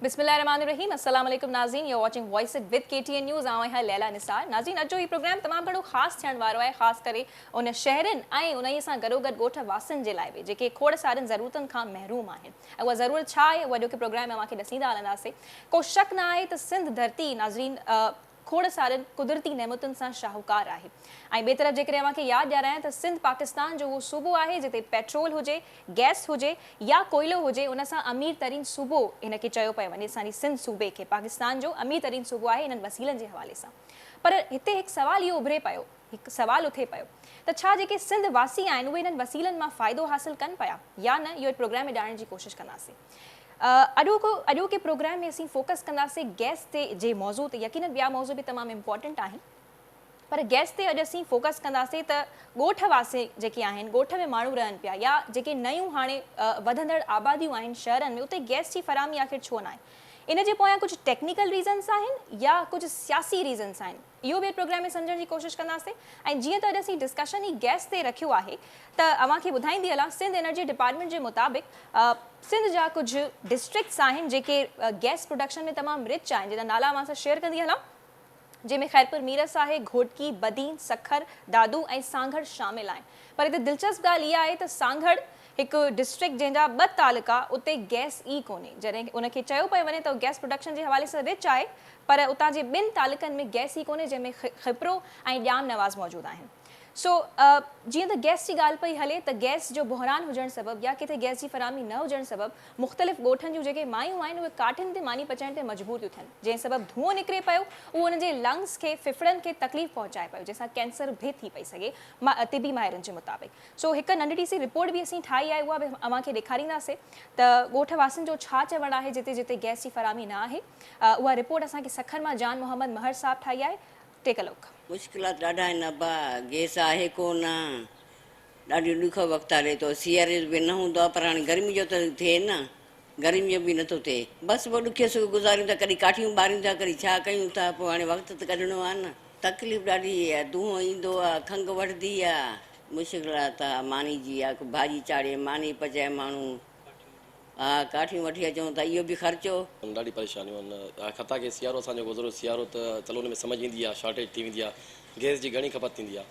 بسم الله الرحمن الرحيم السلام عليڪم ناظرين you watching voice it with K T N news آئون آهيان ليلا نثار ناظرين اڄ جو هي پروگرام تمام گهڻو خاص ٿيڻ وارو آهي خاص ڪري ان شهرين ۽ انهي سان گڏوگڏ ڳوٺ واسين جي لاء به جيڪي کوڙ سارين ضرورتن کان محروم آهن ۽ اها ضرورت ڇا آهي اهو اڄوڪي پروگرام ۾ اوهان کي ڏسيندا هلنداسين ڪو شڪ نه آهي ته سنڌ ڌرتي ناظرين کوڙ سارين قدرتي نعمتن سان شاهوڪار آهي ۽ ٻئي طرف جيڪڏهن اوهان کي ياد ڏيارايان ته سنڌ پاڪستان جو اهو صوبو آهي جتي پيٽرول هجي، گئس هجي يا ڪوئلو هجي ان سان امير ترين صوبو هن کي چيو پيو وڃي اسان جي سنڌ صوبي کي پاڪستان جو امير ترين صوبو آهي انهن وسيلن جي حوالي سان پر هتي هڪ سوال اهو اڀري پيو هڪ سوال اٿي پيو ته ڇا جيڪي سنڌ واسي آهن اهي انهن وسيلن مان فائدو حاصل ڪن پيا يا نه اهو پروگرام ۾ ڄاڻڻ جي ڪوشش ڪنداسين. اڄوڪو اڄوڪي پروگرام ۾ اسين فوڪس ڪنداسين گئس تي جي موضوع تي يقينن ٻيا موضوع به تمام امپورٽنٽ آهن پر گئس تي اڄ اسين فوڪس ڪنداسين ته ڳوٺ واسي جيڪي آهن ڳوٺ ۾ ماڻهو رهن پيا يا جيڪي نيون هاڻي وڌندڙ آباديون آهن شهرن ۾ اتي گئس جي فراهمي آخر ڇو ناهي ان جي پويان ڪجهه ٽيڪنيڪل ريزنس آهن يا ڪجهه سياسي ريزنس آهن اهو به پروگرام ۾ سمجهڻ جي ڪوشش ڪنداسين ۽ جيئن ته اڄ اسين ڊسڪشن ئي گئس تي رکيو آهي ته اوهان کي ٻڌائيندي هلان سنڌ انرجي ڊپارٽمينٽ جي مطابق سنڌ جا ڪجهه ڊسٽرڪٽس آهن جيڪي گئس پروڊڪشن ۾ تمام رچ آهن جن جا نالا اوهان سان شيئر ڪندي هلان جنهن ۾ خيرپور ميرس آهي، گهوٽڪي، بدين، سکر، دادو ۽ سانگهڙ شامل آهن پر هتي دلچسپ ڳالهه اها آهي ته سانگهڙ هڪ ڊسٽرڪٽ جنهن جا ٻه تعلقا اتي گئس ئي ڪونهي جڏهن ان کي چيو پيو وڃي ته اهو گئس پروڊڪشن جي حوالي سان رچ آهي پر اتان جي ٻن تعلقن ۾ گئس ئي ڪونهي جنهن ۾ کپرو ۽ ڄام نواز موجود آهن سو جيئن ته گئس جي ڳالهه پئي هلي ته گئس جو بحران هجڻ سبب يا ڪٿي گئس جي فراهمي نه هجڻ سبب مختلف ڳوٺن جون جيڪي مايون آهن اهي ڪاٺين تي ماني پچائڻ تي مجبور ٿيون ٿين جنهن سبب ڌوئون نڪري پيو اهو انهن جي لنگس کي ڦڦڙن کي تڪليف پهچائي پيو جنهن سان ڪينسر به ٿي پئي سگهي طبي ماهرن جي مطابق. سو هڪ ننڍڙي سي رپورٽ به اسين ٺاهي آهي اها به اوهان کي ڏيکارينداسين ته ڳوٺ واسين جو ڇا چوڻ آهي جتي جتي گئس جي فراهمي نه آهي اها رپورٽ اسان کي سکر مان جان محمد مهر صاحب ٺاهي آهي ٽيڪ ا لوڪ. مشڪلات ڏاڍا آهن ابا گيس آهي ڪو نه ڏاڍو ڏکيو وقت هلي ٿو سياري جو به نه هوندو آهي پر هاڻي گرمي جو ته ٿئي نه گرمي جو به نٿو ٿئي بس پوء ڏکيو سکيو گذاريون ٿا ڪڏهن ڪاٺيون ٻاريون ٿا ڪڏهن ڇا ڪيون ٿا پوء هاڻي وقت ته ڪڍڻو آهي نه. تڪليف ڏاڍي آ، دونهون ايندو آ، کنگهه وٺندي آ. مشڪلات آ، ماني جي آ، ڀاڄي چاڙهي ماني پچائي ماڻهو ها ڪاٺيون وٺي اچون ٿا اهو به خرچو. ڏاڍي پريشانيون آهن حتيٰ ڪه سيارو اسان جو گذريو سيارو ته چلو ان ۾ سمجهه ايندي آ شارٽيج ٿي ويندي آ گئس جي گهڻي کپت ٿيندي آ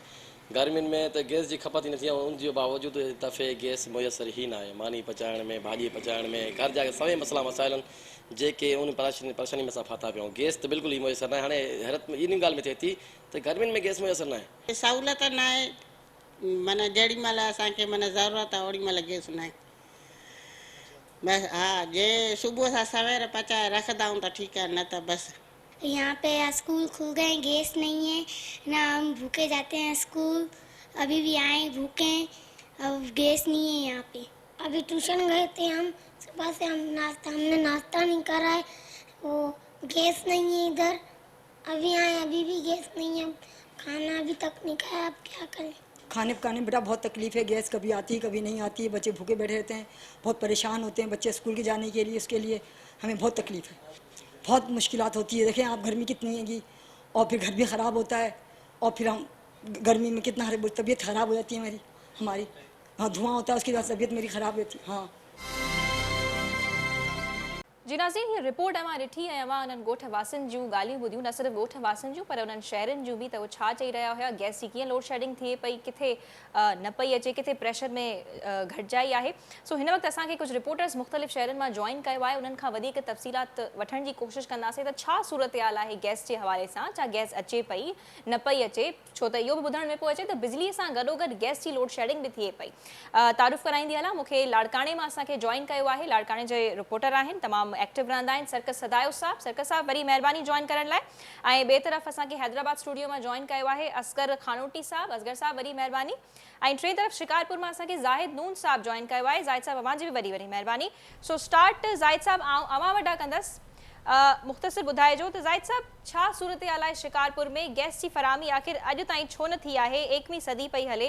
گرمين ۾ ته گئس جي کپت ئي نه ٿي آ ان جي باوجود هن دفعي گئس ميسر ئي ناهي ماني پچائڻ ۾ ڀاڄي پچائڻ ۾ گهر جا سوين مسئلا مسائل آهن جيڪي ان پريشاني ۾ اسان ڦاٿا پيا آهيون. گئس ته بلڪل ئي ميسر ناهي. هاڻي حيرت ان ڳالهه ۾ ٿئي ٿي ته گرمين ۾ گئس ميسر ناهي. سهولت ناهي معنيٰ جهڙي مهل اسان کي معنيٰ ضرورت آهي اوڙي مهل گئس ناهي بس ها جي صبح سان سوير پچائي رکندا آهيون ته ٺيڪ آهي نه ته بس. يهان پي اسڪول کل گئي هين گيس نهين هي نه هم ڀوکي جاتي هين اسڪول اڀي ڀي آئي هين ڀوکي هين گيس نهين هي يهان پي. اڀي ٽيوشن گئي ٿي هم صبح سي هم ناشتا هم ني ناشتا نهين ڪرا هي وو گيس نهين هي ادھر اڀي آئي اڀي ڀي گيس نهين هي کانا اڀي تڪ نهين کايا اب ڪيا ڪرين. کاني پڪاني ۾ بيٽا بهت تڪليف هي گيس ڪڀي آتي هي ڪڀي نهين آتي هي بچي ڀوکي بيٺي رهتي هين بهت پريشان هوتي هين بچي اسڪول ڪي جاني ڪي ليي اسڪي ليي همي بهت تڪليف هي بهت مشڪلات هوتي هي ديکين آپ گرمي ڪتني هيگي اور پهر گهر ڀي خراب هوتا هي اور پهر هم گرمي ۾ ڪتنا طبيعت خراب هو جاتي هي هماري هماري ها ڌوئان هوتا هي اسڪي وجه سي طبيعت ميري خراب رهتي ها. جي ناظرين هي رپورٽ اوهان ڏٺي ۽ اوهان انهن ڳوٺ واسين جون ڳالهيون ٻڌيون نه صرف ڳوٺ واسين جون پر انهن شهرين جون به ته اهي ڇا چئي رهيا هيا گئس جي ڪيئن لوڊشيڊنگ ٿئي پئي ڪٿي نه پئي اچي ڪٿي پريشر ۾ گهٽجائي آهي سو هن وقت اسان کي ڪجهه رپورٽرز مختلف شهرن مان جوائن ڪيو آهي انهن کان وڌيڪ تفصيلات وٺڻ جي ڪوشش ڪنداسين ته ڇا صورتحال آهي گئس جي حوالي سان ڇا گئس اچي پئي نه پئي اچي ڇو ته اهو به ٻڌڻ ۾ پيو اچي ته بجلي سان گڏوگڏ گئس جي لوڊشيڊنگ به ٿئي پئي. تعارف ڪرائيندي هلان مون کي لاڙڪاڻي مان اسان کي جوائن ڪيو آهي لاڙڪاڻي جي رپورٽر آهن تمام ايڪٽو رهندا آهن سرڪس سدايو صاحب سرڪس صاحب وري مهرباني جوائن ڪرڻ لاء ۽ ٻئي طرف اسان کي حيدرآباد اسٽوڊيو مان جوائن ڪيو آهي اصغر خانوٽي صاحب اصغر صاحب وري مهرباني ۽ ٽئين طرف شڪارپور مان اسان کي زاهد نون صاحب جوائن ڪيو آهي زاهد صاحب اوهان جي به وڏي وڏي مهرباني سو اسٽارٽ زاهد صاحب آئون اوهان وٽان ڪندس مختصر ٻڌائجو ته زاهد صاحب ڇا صورتحال آهي شڪارپور ۾ گئس جي فراهمي آخر اڄ تائين ڇو نه ٿي آهي ايڪويهين صدي پئي هلي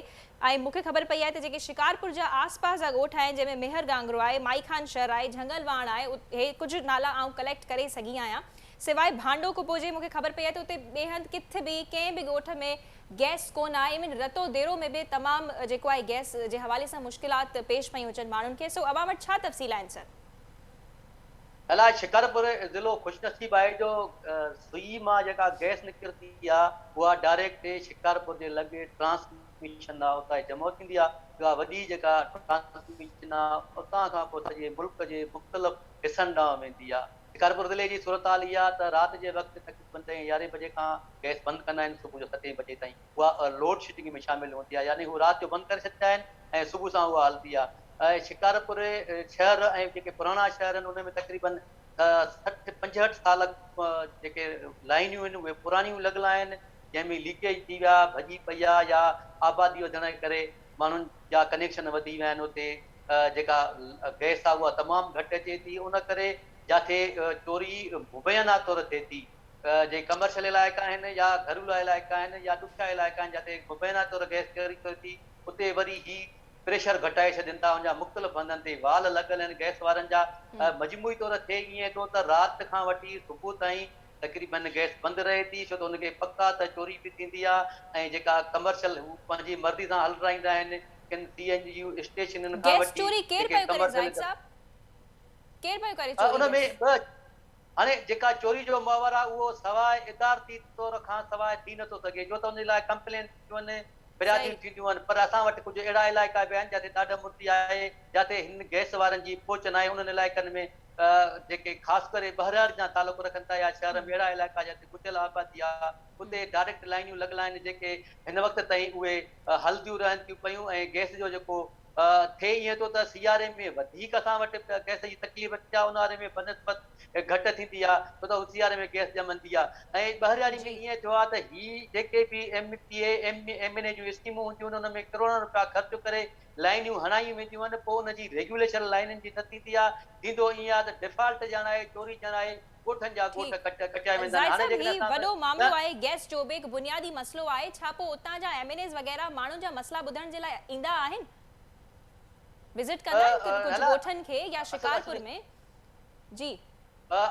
۽ مون کي خبر پئي آهي ته جيڪي شڪارپور جا آس پاس جا ڳوٺ آهن جنهن ۾ ميهر گانگرو آهي مائي خان شھر آهي جهنگل واهڻ آهي اهي ڪجهه نالا آئون ڪليڪٽ ڪري سگهي آهيان سواء ڀانڊو قبو جي مون کي خبر پئي آهي ته اتي ٻئي هنڌ ڪٿ به ڪنهن به ڳوٺ ۾ گئس ڪونه آهي ايون رتو ديرو ۾ به تمام جيڪو آهي گئس جي حوالي سان مشڪلات پيش پيون اچن ماڻهن کي سو اوهان وٽ ڇا تفصيل آهن سر. الاء شڪارپور ضلعو خوش نصيب آهي جو سوئي مان جيڪا گئس نڪرندي آهي اها ڊائريڪٽ شڪارپور جي لڳ ٽرانسميشن آهي اتان جمع ٿيندي آهي اها وڏي جيڪا ٽرانسميشن آهي اتان کان پوء سڄي ملڪ جي مختلف حصن ڏانهن ويندي آهي. شڪارپور ضلعي جي صورتحال اها آهي ته رات جي وقت تقريبن ڏهين يارهين بجي کان گئس بند ڪندا آهن صبح جو ستين بجي تائين اها لوڊ شيڊنگ ۾ شامل هوندي آهي يعني هو رات جو بند ڪري ڇڏيندا آهن ۽ صبح سان اها هلندي آهي. ۽ شڪارپور شهر ۽ جيڪي پراڻا شهر آهن ان ۾ تقريبن 60 65 سال جيڪي لائنيون آهن اهي پراڻيون لڳل آهن جنهن ۾ ليڪيج ٿي ويا ڀڄي پئي آهي يا آبادي وڌڻ جي ڪري ماڻهن جا ڪنيڪشن وڌي ويا آهن اتي جيڪا گئس آهي اها تمام گهٽ اچي ٿي ان ڪري جاٿي چوري مبينا طور ٿئي ٿي جي ڪمرشل علائقا آهن يا گهريلو علائقا آهن يا ڏکيا علائقا آهن جاٿي مبينا طور گئس چوري ٿئي ٿي اتي وري هي پريشر گهٽائي ڇڏين ٿا ان جا مختلف هنڌن تي وال لڳل آهن گئس وارن جا مجموعي طور ٿئي ائين ٿو ته رات کان وٺي صبح تائين تقريبن گئس بند رهي ٿي ڇو ته ان کي پڪ آ ته چوري به ٿيندي آ ۽ جيڪا ڪمرشل هو پنهنجي مرضي سان هلرائيندا آهن ڪن سي اين جي اسٽيشنن کان گئس وٺي چوري ڪير جيڪي پيو ڪري ڪمرشل زاهد صاحب ڪير پيو ڪري چوري ان ۾ گئس؟ ٻه هاڻي جيڪا چوري جو محور آ اهو سواء ادارتي طور کان سواء ٿي نٿو سگهي ڇو ته ان جي لاء ڪمپلين ٿينديون آهن فرياديون ٿينديون آهن پر اسان وٽ ڪجهه اهڙا علائقا به آهن جاتي ڏاڍ مڙسي آهي جاتي هن گئس وارن جي پهچ ناهي انهن علائقن ۾ جيڪي خاص ڪري ٻهراڙين سان تعلق رکن ٿا يا شهر ۾ اهڙا علائقا جاتي ڳتيل آبادي آهي اتي ڊائريڪٽ لائنيون لڳل آهن جيڪي هن وقت تائين اهي هلنديون رهن ٿيون پيون ۽ گئس جو جيڪو ٿئي ائين ٿو ته سياري ۾ وڌيڪ اسان وٽ گئس جي تڪليف ٿيندي آهي اونهاري ۾ بنسبت گهٽ ٿيندي آهي ڇو ته سياري ۾ گئس ڄمندي آهي ۽ ٻهراڙي ۾ ائين ٿيو آهي ته هي جيڪي به M P A M N A جون اسڪيمون هونديون آهن ان ۾ ڪروڙن روپيا خرچ ڪري لائنيون هڻايون وينديون آهن پوء ان جي ريگيوليشن لائنن جي نه ٿيندي آهي ٿيندو ائين آهي ته ڊفالٽ ڄاڻائي چوري ڄاڻائي ڳوٺن جا ڳوٺ ڪٽيا ويندا آهن زاهد هاڻي صاحب جيڪڏهن هي اسان وڏو معاملو آهي گئس جو به هڪ بنيادي مسئلو آهي ڇا پوء اتان جا ايم اين ايز وغيره ماڻهن جا مسئلا ٻڌڻ جي لاء ايندا آهن وزٽ ڪندا آهن ڪجهه ڳوٺن کي يا شڪارپور ۾ جي.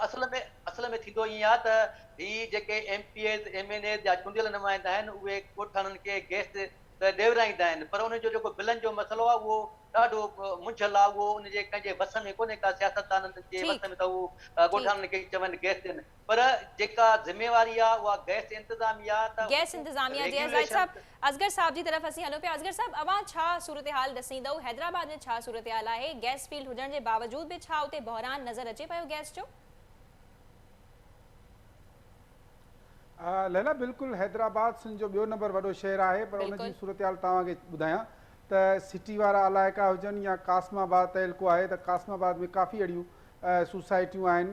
اصل ۾ اصل ۾ ٿيندو ائين آهي ته هي جيڪي M P As M N As يا چونڊيل نمائندا آهن اهي ڳوٺاڻن کي گئس ته ڏيورائيندا آهن پر انهن جو جيڪو بلن جو مسئلو آهي اهو ڏاڍو منجهيل آهي اهو ان جي ڪنهن جي وس ۾ ڪونهي ڪا سياستدانن جي وس ۾ ته هو ڳوٺاڻن کي چون گئس ڏين پر جيڪا ذميواري آهي اها گئس انتظاميا ته گئس انتظاميا جي زاهد صاحب اصغر صاحب جي طرف اسين هلون پيا اصغر صاحب اوهان ڇا صورتحال ڏسيندؤ حيدرآباد ۾ ڇا صورتحال آهي گئس فيلڊ هجڻ جي باوجود به ڇا اتي بحران نظر اچي پيو گئس جو؟ ليلا بلڪل حيدرآباد سنڌ جو ٻيو نمبر وڏو شهر آهي پر ان جي صورتحال توهان کي ٻڌايان ته سٽي وارا علائقا هجن يا قاسم آباد تعلقو آهي ته قاسم آباد ۾ ڪافي اهڙيون سوسائٽيون آهن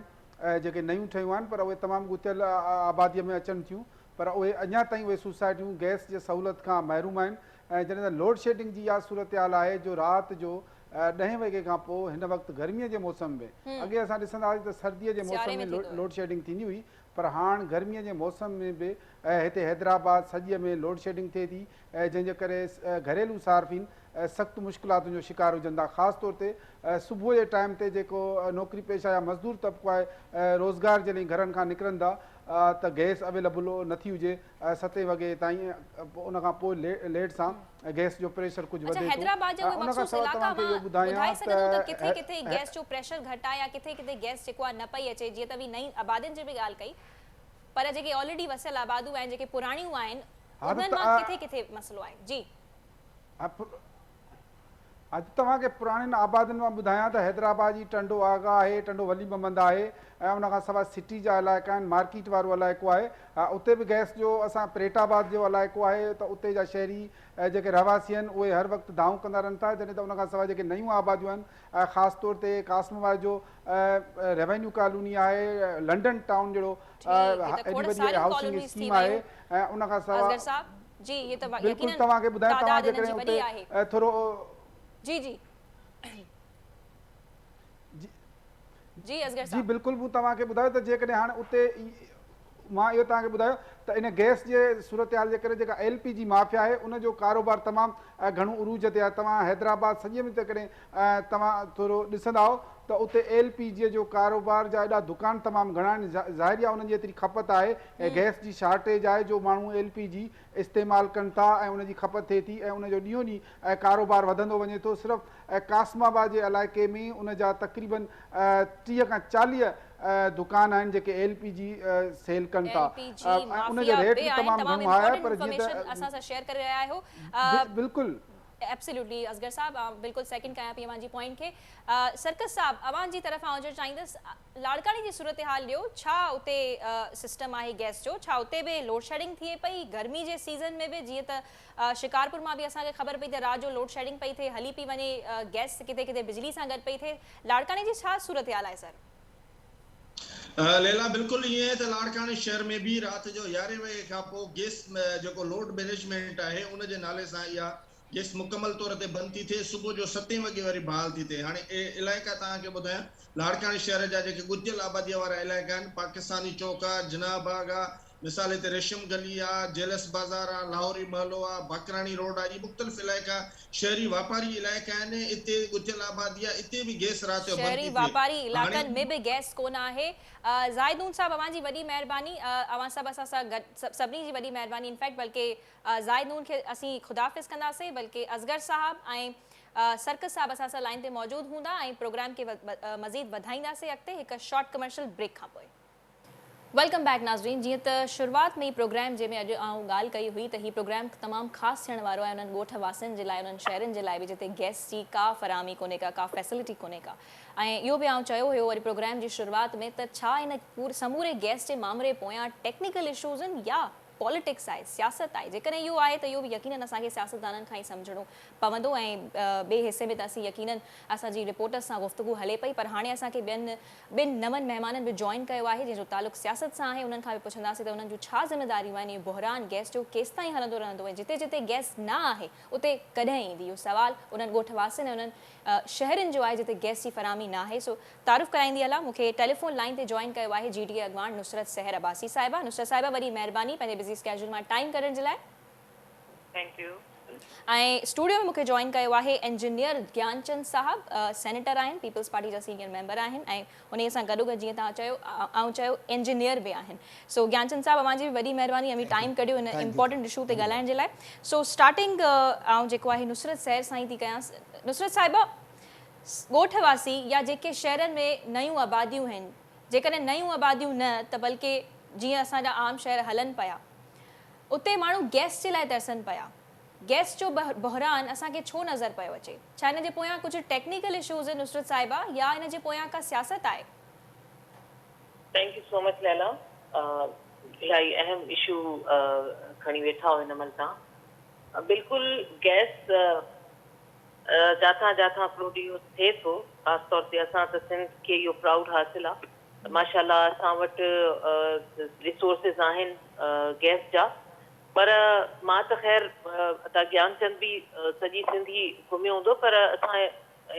جيڪي نيون ٺهيون آهن پر اهي تمام ڳتيل آبادي ۾ اچن ٿيون پر اهي اڃا تائين اهي سوسائٽيون گئس جي سهولت کان محروم آهن ۽ جڏهن ته لوڊ شيڊنگ جي اها صورتحال آهي جو رات جو ڏهين وڳي کان پوء هن وقت گرمي جي موسم ۾ اڳي اسان ڏسندا هئاسين ته سردي جي موسم ۾ لوڊ شيڊنگ ٿيندي هئي پر هاڻ گرمي جي موسم ۾ به هتي حيدرآباد سڄي ۾ لوڊ شيڊنگ ٿئي ٿي جنهن جي ڪري گهريلو صارفين سخت مشڪلاتن جو شڪار هجن ٿا خاص طور تي صبح جي ٽائيم تي جيڪو نوڪري پيشه يا مزدور طبقو آهي روزگار جي لئي گهرن کان نڪرن ٿا ته گئس اويليبل نٿي هجي ستين وڳي تائين ان کان پوء ليٽ سان گئس جو پريشر ڪجهه اڇا وڌي ٿو حيدرآباد جا اهي ان کان مخصوص سواء علائقا توهان کي اهو اوهان ٻڌايان ٻڌائي سگهندو ته ڪٿي ته ڪٿي گئس جو پريشر گهٽ آهي يا ڪٿي ڪٿي گئس جيڪو آهي نه پئي اچي جيئن ته اوهين نئين آبادين جي به ڳالهه ڪئي پر جيڪي آلريڊي وسيل آباديون آهن جيڪي پراڻيون آهن ها انهن ته مان ڪٿي ڪٿي مسئلو آهي جي. اڄ توهان کي پراڻين آبادين مان ٻڌايان ته حيدرآباد جي ٽنڊو آغا آهي، ٽنڊو ولي محمد آهي ۽ ان کان سواء سٽي جا علائقا آهن، مارڪيٽ وارو علائقو آهي اتي به گئس جو اسان پريٽ آباد جو علائقو آهي ته اتي جا شهري جيڪي رهواسي آهن اهي هر وقت دانهون ڪندا رهن ٿا جڏهن ته ان کان سواء جيڪي نيون آباديون آهن خاص طور تي قاسم آباد جو ريونيو ڪالوني آهي، لنڊن ٽائون جهڙو ٺيڪ هي ته ايڏي کوڙ وڏي ساريون هائوسنگ ڪالونيز ٿي اسڪيم آهي ويون ۽ ان کان سواء اصغر صاحب جي هي ته بلڪل يقينن توهان کي ٻڌايان توهان تعداد انهن جي جيڪڏهن وڏي آهي اتي ٿورو جي جي جي جي اصغر جي صاحب. بلڪل مون توهان کي ٻڌايو ته جيڪڏهن هاڻي اتي مان اهو توهان کي ٻڌايو ته ان گئس جي صورتحال جي ڪري جيڪا ايل پي جي مافيا آهي ان جو ڪاروبار تمام گهڻو عروج تي آهي توهان حيدرآباد سڄي ۾ جيڪڏهن توهان ٿورو ڏسندا آهو ته ته اتي ايل پي جي جو ڪاروبار جا ايڏا دڪان تمام گهڻا آهن. ظاهري آهي انهن جي ايتري کپت آهي ۽ گئس جي شارٽيج آهي جو ماڻهو ايل پي جي استعمال ڪن ٿا ۽ ان جي کپت ٿئي ٿي ۽ ان جو ڏينهون ڏينهن ڪاروبار وڌندو وڃي ٿو. صرف قاسم آباد جي علائقي ۾ ان جا تقريبن 30 کان 40 دڪان آهن جيڪي ايل پي جي سيل ڪن ٿا ۽ ان جو ريٽ به تمام گهڻو آهي پر جيئن ته بلڪل ايبسليوٽلي اصغر صاحب آئون بلڪل سيڪنڊ ڪيان پئي اوهان جي پوائنٽ کي. سرڪس صاحب اوهان جي طرف آئون اچڻ چاهيندس لاڙڪاڻي جي صورتحال ڏيو ڇا اتي سسٽم آهي گئس جو ڇا اتي به لوڊ شيڊنگ ٿئي پئي گرمي جي سيزن ۾ به جيئن ته شڪارپور مان به اسان کي خبر پئي ته رات جو لوڊ شيڊنگ پئي ٿئي هلي پئي وڃي گئس ڪٿي ڪٿي بجلي سان گڏ پئي ٿئي لاڙڪاڻي جي ڇا صورتحال آهي سر؟ ليلا بلڪل ائين آهي ته لاڙڪاڻي شهر ۾ به رات جو يارهين وڳي کان پوء گئس جيڪو لوڊ مئنيجمينٽ آهي ان جي نالي سان اها گئس مڪمل طور تي بند ٿي ٿئي صبح جو ستين وڳي وري بحال ٿي ٿئي هاڻي اهي علائقا توهان کي ٻڌايان لاڙڪاڻي شهر جا جيڪي ڳتيل آبادي وارا علائقا آهن پاڪستاني چوڪ آهي جناح باغ آهي مثال هتي ريشم گلي آ، جيلس بازار آ، لاهوري محلو آ، باقراڻي روڊ آ، اهي مختلف علائقا شهري واپاري علائقا آهن، اتي ڳتيل آبادي آ، اتي به گئس رات جو بند شهري ٿي ٿئي. واپاري هاڻي. علائقن ۾ به گئس ڪونه آهي. زاهد نون صاحب اوهان جي وڏي مهرباني اوهان سڀ اسان سان گڏ سڀني جي وڏي مهرباني انفيڪٽ بلڪه زاهد نون کي اسين خداحافظ ڪنداسين بلڪه اصغر صاحب ۽ سرڪس صاحب اسان سان لائين تي موجود هوندا ۽ پروگرام کي مزيد وڌائينداسين اڳتي هڪ شارٽ ڪمرشل بريڪ کان پوء. Welcome back ناظرين جيئن ته شروعات ۾ ئي پروگرام جي ۾ اڄ آئون ڳالهه ڪئي هئي ته هي پروگرام تمام خاص ٿيڻ وارو آهي انهن ڳوٺ واسين جي لاء انهن شهرين جي لاء به جتي گئس جي ڪا فراهمي ڪونهي ڪا ڪا فيسلٽي ڪونهي ڪا ۽ اهو به آئون چيو هيو وري پروگرام جي شروعات ۾ ته ڇا ان سموري گئس جي مامري پويان ٽيڪنيڪل اشوز آهن يا پاليٽڪس آهي، سياست آهي، جيڪڏهن اهو آهي ته اهو به يقينن اسان کي سياستدانن کان ئي سمجهڻو پوندو ۽ ٻئي حصي ۾ ته اسين يقينن اسان جي رپورٽرز سان گفتگو هلي پئي پر هاڻي اسان کي ٻين ٻن نون مهمانن به جوائن ڪيو آهي جنهن جو تعلق سياست سان آهي انهن کان به پڇنداسين ته انهن جون ڇا ذميداريون آهن اهو بحران گئس جو ڪيستائين هلندو رهندو ۽ جتي جتي گئس نه آهي اتي ڪڏهن ايندي اهو سوال انهن ڳوٺ واسين ۽ انهن شهرين جو آهي جتي گئس جي فراهمي ناهي سو تعارف ڪرائيندي هلان مون کي ٽيليفون لائين تي جوائن ڪيو آهي جي ڊي اي اڳواڻ نصرت سحر عباسي صاحبه نصرت صاحبه وڏي مهرباني پنهنجي بزي اسڪيجول مان ٽائيم ڪڍڻ جي لاء. Thank you. ۽ Studio ۾ مون کي جوائن ڪيو آهي انجنيئر گيانچند صاحب سينيٽر آهن پيپلز پارٽي جا سينيئر ميمبر آهن ۽ انهي سان گڏوگڏ جيئن توهان چيو آئون چيو انجنيئر به آهن سو گيانچند صاحب اوهان جي به وڏي مهرباني اوهين ٽائيم ڪڍيو هن امپورٽنٽ اشو تي ڳالهائڻ جي لاء سو اسٽارٽنگ آئون جيڪو آهي نصرت سحر سان ئي ٿي ڪيان نصرت صاحبه ڳوٺ واسي يا جيڪي شهرن ۾ نيون آباديون هن جيڪڏهن نيون آباديون نه ته بلڪه جيئن اسان جا عام شهر هلن پيا اتي ماڻهو گئس جي لاء ترسن پيا گئس جو بحران اسان کي ڇو نظر پيو اچي؟ ڇا ان جي پويان ڪجهه ٽيڪنيڪل اشوز آهن نصرت صاحبه يا ان جي پويان ڪا سياست آهي؟ Thank you so much Laila الاهي اهم اشو کڻي ويٺا آهيو هن مهل توهان بلڪل گئس جاٿان جاٿان پروڊيوس ٿئي ٿو خاص طور تي اسان ته سنڌ کي اهو پرائوڊ حاصل آ ته ماشاءالله اسان وٽ ريسورسز آهن گئس جا پر مان ته خير ادا گيانچند به سڄي سنڌ ئي گهميو هوندو پر اسان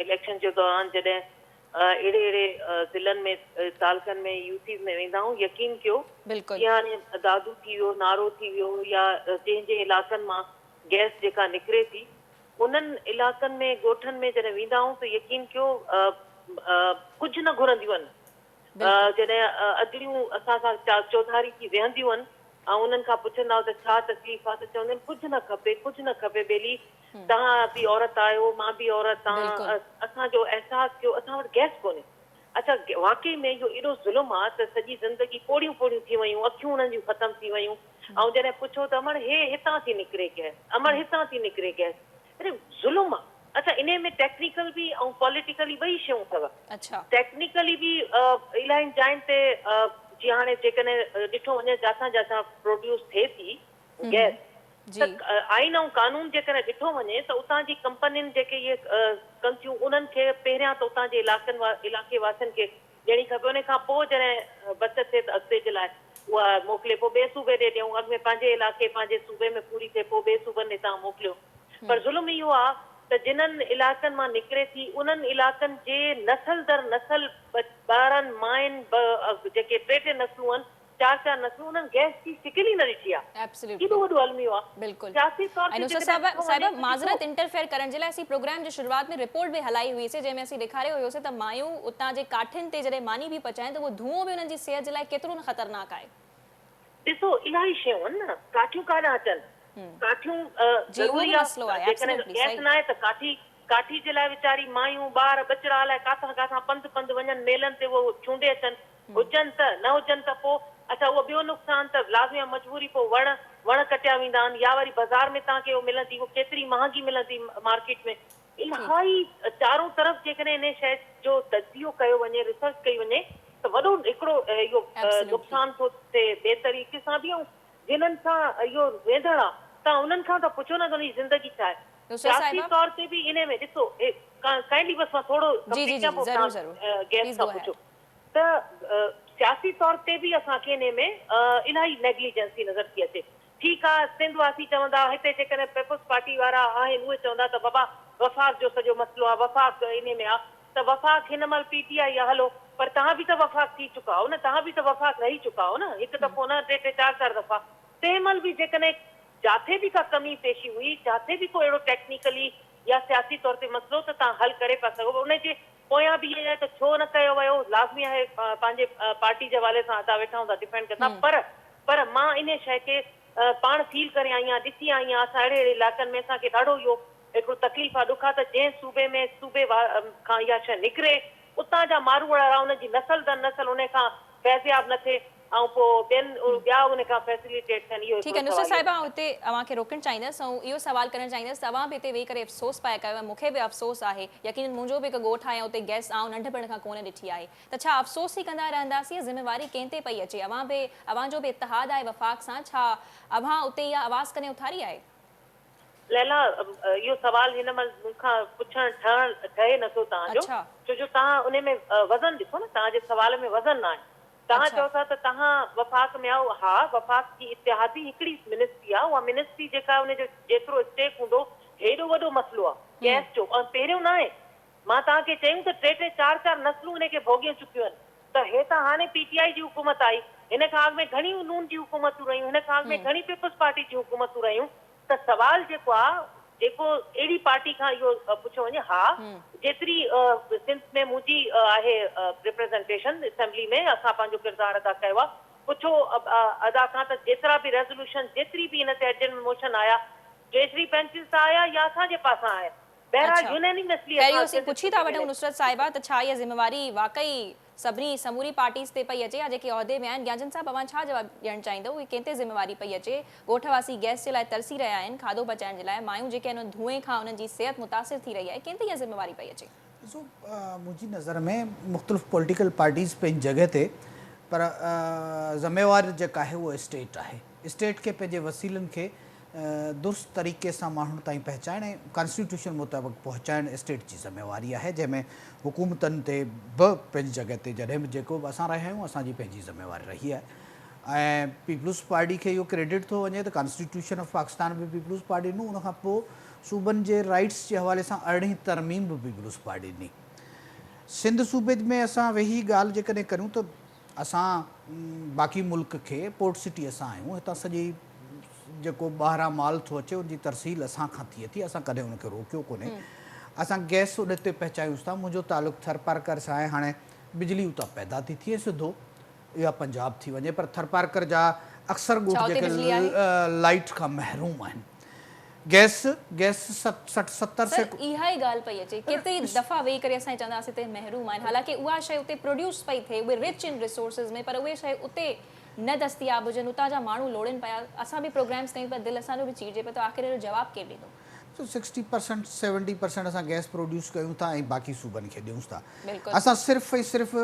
اليڪشن جي دوران جڏهن اهڙي اهڙي ضلعن ۾ تعلقن ۾ يو سيز ۾ ويندا آهيون يقين ڪيو جيئن هاڻي دادو ٿي ويو نارو ٿي ويو يا جنهن جنهن علائقن مان گئس جيڪا نڪري ٿي انهن علائقن ۾ ڳوٺن ۾ جڏهن ويندا آهيون ته يقين ڪيو ڪجهه نه گهرنديون آهن جڏهن ادڙيون اسان سان چوڌاري ٿي ويهنديون آهن ۽ انهن کان پڇندا آهيون ته ڇا تڪليف آهي ته چوندا آهن ڪجهه نه کپي ڪجهه نه کپي ٻيلي توهان به عورت آهيو مان به عورت آهيان اسان جو احساس ڪيو اسان وٽ گئس ڪونهي اڇا واقعي ۾ اهو ايڏو ظلم آهي ته سڄي زندگي پوڙهيون پوڙهيون ٿي ويون اکيون انهن جون ختم ٿي ويون ۽ جڏهن پڇو ته امڙ هي هتان ٿي نڪري گئس امڙ هتان ٿي نڪري گئس اري ظلم آ اڇا انهي ۾ ٽيڪنيڪل به ۽ پوليٽيڪلي ٻئي شيون اٿو. ٽيڪنيڪلي به الاهين جاين تي جيئن هاڻي جيڪڏهن ڏٺو وڃي جاٿان جاٿان پروڊيوس ٿئي ٿي گئس ته آئين ۽ قانون جيڪڏهن ڏٺو وڃي ته اتان جي ڪمپنين جيڪي اهي ڪن ٿيون انهن کي پهريان ته اتان جي علائقن علائقي واسين کي ڏيڻي کپي ان کان پوء جڏهن بچت ٿئي ته اڳتي جي لاء اها موڪلي پوء ٻئي صوبي ڏي ڏيون اڳ ۾ پنهنجي علائقي پنهنجي صوبي ۾ پوري ٿئي پوء ٻئي صوبن ڏي توهان موڪليو پر ظلم اهو آ ته جنھن علائقن مان نڪري ٿي انھن علائقن جي نسل در نسل ٻارن ماين جيڪي ٽي ٽي نسلون آھن چار چار نسلون انهن گئس جي شڪل ئي نه ڏٺي آ. ڪيڏو وڏو الميو آ. بلڪل سياسي طور ۽ تي نصرت جيڪڏهن صاحبه ڏٺو وڃي صاحبه ته ڏسو. معذرت انٽرفيئر ڪرڻ جي لاء اسين پروگرام جي شروعات ۾ رپورٽ به هلائي هئي سي جنهن ۾ اسين ڏيکاريو هيو سي ته مايون اتان جي ڪاٺين تي جڏهن ماني به پچائين ته اهو ڌوئون به انهن جي صحت جي لاء ڪيترو نه خطرناڪ آهي. ڏسو الاهي شيون آهن نه ڪاٺيون ڪاڏانهن اچن ڪاٺيون جي اهو ضروري به آ مسئلو آهي جيڪڏهن ايبسلوٽلي گئس صحيح. ناهي ته ڪاٺي ڪاٺي جي لاء ويچاري مايون ٻار ٻچڙا الائي ڪاٿان ڪاٿان پنڌ پنڌ وڃن ميلن تي اهو چونڊي اچن هجن ته، نه هجن ته پوء؟ اڇا اهو ٻيو نقصان ته لازمي آهي مجبوري پوء وڻ، وڻ ڪٽيا ويندا آهن يا وري بازار ۾ توهان کي اهو ملندي اهو ڪيتري مهانگي ملندي مارڪيٽ ۾. الاهي چارون طرف جيڪڏهن انهي شيء جو تجزيو ڪيو وڃي ريسرچ ڪئي وڃي ته وڏو هڪڙو اهو نقصان ٿو ٿئي ٻئي طريقي سان به ۽ جنھن سان اھو ويڌڻ آ توھان انھن کان ته پڇو نه ته انھن جي زندگي ڇا آھي. سياسي طور تي به انھي ۾ ڏسو ڪائنڊلي بس مان ٿورو ڪمپليٽ ڪيان پوء توھان گيسٽ کان پڇو ته سياسي طور تي به اسان کي انھي ۾ الاھي نيگليجنسي نظر ٿي اچي. ٺيڪ آ سنڌ واسي چوندا ھتي جيڪڏھن پيپلز پارٽي وارا آھن اھي چوندا ته بابا وفاق جو سڄو مسئلو آ وفاق انھي ۾ آ ته وفاق هن مهل پي ٽي آء آ هلو پر توهان به ته وفاق ٿي چڪا آهو نه توهان به ته وفاق رهي چڪا آهو نه هڪ دفعو نه ٽي ٽي چار چار دفعا تنهن مهل به جيڪڏهن جاٿي به ڪا ڪمي پيشي هئي جاٿي به ڪو اهڙو ٽيڪنيڪلي يا سياسي طور تي مسئلو ته توهان حل ڪري پيا سگهو ان جي پويان به ائين آهي ته ڇو نه ڪيو ويو لازمي آهي پنهنجي پارٽي جي حوالي سان ادا ويٺا هوندا ڊفينڊ ڪندا پر پر مان انهي شيء کي پاڻ فيل ڪري آئي آهيان ڏسي آئي آهيان اسان اهڙي اهڙي علائقن ۾ اسان کي ڏاڍو اهو هڪڙو تڪليف آ ڏک آ ته جنهن صوبي ۾ صوبي کان اها شيء نڪري اتان جا ماروئڙا ان جي نسل در نسل انهي کان فيضياب نه ٿئي ۽ پوء ٻين ٻيا ان کان فيسليٽيٽ ٿين اهو ٺيڪ آ هڪڙو نصرت سوال صاحبه آئون هتي اوهان کي روڪڻ چاهيندس ۽ اهو سوال ڪرڻ چاهيندس ته اوهان به هتي ويهي ڪري افسوس پيا ڪيو ۽ مون کي به افسوس آهي يقينن منهنجو به هڪ ڳوٺ آهي ۽ اتي گئس آئون ننڍپڻ کان ڪونه ڏٺي آهي ته ڇا افسوس ئي ڪندا رهنداسين يا ذميواري ڪنهن تي پئي اچي اوهان به اوهان جو به اتحاد آهي وفاق سان ڇا اوهان اتي اها آواز ڪڏهن اٿاري آهي؟ ليلا اهو سوال هن مهل مون کان پڇڻ ٺهڻ ٺهي نه ٿو توهان جو ڇو جو توهان انهي ۾ وزن ڏسو نه توهان جي سوال ۾ وزن نه آهي توهان چئو ٿا ته توهان وفاق ۾ آهيو ها وفاق جي اتحادي هڪڙي منسٽري آهي اها منسٽري جيڪا ان جو جيترو اسٽيڪ هوندو هيڏو وڏو مسئلو آهي گئس جو ۽ پهريون نه آهي مان توهان کي چيم ته ٽي ٽي چار چار نسلون انهي کي ڀوڳي چڪيون آهن ته هي ته هاڻي پي ٽي آء جي حڪومت آئي هن کان اڳ ۾ گهڻيون نون جي حڪومتون رهيون هن کان اڳ ۾ گهڻي پيپلز پارٽي جون حڪومتون رهيون ته سوال جيڪو آ جيڪو اهڙي پارٽي کان اهو پڇيو وڃي ها جيتري سنڌ ۾ منهنجي آهي ريپريزنٽيشن اسيمبلي ۾ اسان پنهنجو ڪردار ادا ڪيو آ پڇو ادا کان ته جيترا به ريزولوشن جيتري به ان تي ايڊجرمينٽ موشن آيا ٽريزري بينچز تان آيا يا اسان جي پاسان آيا بهرحال يونينيمسلي پهريون اسان اسين سنڌ پڇي ٿا صوبي ۾ وٺون نصرت صاحبه ته ڇا اها ذميواري واقعي سڀني سموري پارٽيز تي پئي اچي يا جيڪي عهدي ۾ آهن گيانچند صاحب اوهان ڇا جواب ڏيڻ چاهيندؤ اهي ڪنهن تي ذميواري پئي اچي ڳوٺ واسي گئس جي لاء ترسي رهيا آهن کاڌو پچائڻ جي لاء مايون جيڪي آهن ان ڌوئين کان انهن جي صحت متاثر ٿي رهي آهي ڪنهن تي اها ذميواري پئي اچي. ڏسو منهنجي نظر ۾ مختلف پوليٽيڪل پارٽيز پنهنجي جڳهه تي پر ذميوار جيڪا آهي اهو اسٽيٽ آهي اسٽيٽ کي پنهنجي وسيلن کي درست طريقي سان ماڻهن تائين پهچائڻ ۽ ڪانسٽيٽيوشن مطابق پهچائڻ اسٽيٽ جي ذميواري آهي جنهن ۾ حڪومتن تي به پنهنجي جڳهه تي جڏهن به جيڪو به اسان رهيا آهيون اسان جي پنهنجي ذميواري رهي آهي ۽ پيپلز پارٽي کي اهو ڪريڊٽ ٿو وڃي ته ڪانسٽيٽيوشن آف پاڪستان به پيپلز پارٽي ڏنو ان کان پوء صوبن جي رائيٽس جي حوالي سان ارڙهين ترميم به پيپلز پارٽي ڏني سنڌ صوبي ۾ اسان ويهي ڳالهه جيڪڏهن ڪريون ته اسان باقي ملڪ کي پورٽ سٽي اسان آهيون هتان سڄي جيڪو ٻاهران مال ٿو اچي ان جي ترسيل اسان کان ٿئي ٿي اسان ڪڏهن ان کي روڪيو ڪونهي اسان گئس ان تي پهچايونس ٿا منهنجو تعلق ٿرپارڪر سان آهي هاڻي بجلي اتان پيدا ٿي ٿئي سڌو اها پنجاب ٿي وڃي پر ٿرپارڪر جا اڪثر ڳوٺ جيڪي لائيٽ کان محروم آهن گئس گئس 60 70 سر اها ئي ڳالهه پئي اچي ڪيتري دفعا ويهي ڪري اسان چونداسين ته محروم آهن حالانڪه اها شيء اتي پروڊيوس پئي ٿئي اهي رچ ان ريسورسز ۾ پر اهي شيء اتي نه دستياب هجن اتان جا ماڻهو لوڙين پيا اسان به پروگرامز ڪيون پيا دل اسان جو به چيرجي پيو ته آخر اهڙو جواب ڪير ڏيندو. سو سڪسٽي پرسنٽ سيونٽي پرسنٽ اسان گئس پروڊيوس ڪيون ٿا ۽ باقي صوبن کي ڏيون ٿا اسان صرف ۽ صرف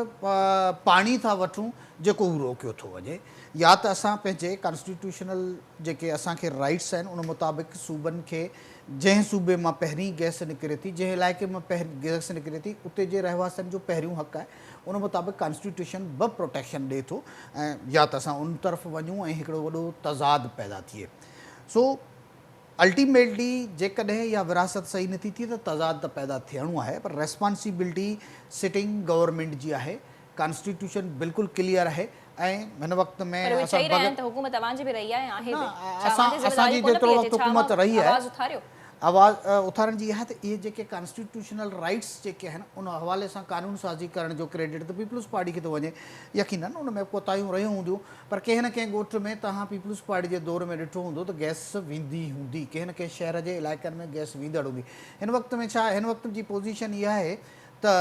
پاڻي ٿا وٺون جيڪو هو روڪيو ٿو وڃي يا ته اسان پنهنجي ڪانسٽيٽيوشنل جيڪي اسان کي رائيٽس آهن ان مطابق صوبن کي جنهن صوبي مان پهرين گئس نڪري ٿي جنهن علائقي مان پهرين گئس نڪري ٿي اتي جي رهواسين جو پهريون حق آهي ان مطابق ڪانسٽيٽيوشن به پروٽيڪشن ڏي ٿو ۽ يا ته اسان ان طرف وڃون ۽ هڪڙو وڏو تضاد پيدا ٿئي سو الٽيميٽلي جيڪڏهن اها ورهاست صحيح نٿي ٿئي ته تضاد ته پيدا ٿيڻو آهي پر ريسپانسبلٽي سٽنگ گورنمينٽ جي آهي. ڪانسٽيٽيوشن بلڪل ڪليئر آهي ۽ هن وقت ۾ پر اهي چئي رهيا آهن ته حڪومت اوهان جي به رهي آهي ۽ آهي به. ڇا اسان اوهان تي اسان ذميواري جي ڪونه جيترو پئي وقت اچي؟ ڇا حڪومت اوهان رهي آهي آواز اٿاريو؟ آواز اٿارڻ جي اها ته اهي جيڪي ڪانسٽيٽيوشنل رائيٽس جيڪي آهن ان حوالي سان قانون سازي ڪرڻ جو ڪريڊٽ ته پيپلز پارٽي کي ٿو وڃي يقينن ان ۾ ڪوتاهيون رهيون هونديون پر ڪنهن نه ڪنهن ڳوٺ ۾ توهان پيپلز پارٽي جي دور ۾ ڏٺو هوندو ته گئس ويندي هوندي ڪنهن نه ڪنهن شهر جي علائقن ۾ گئس ويندڙ هوندي هن وقت ۾ ڇا هن وقت جي پوزيشن اها آهي ته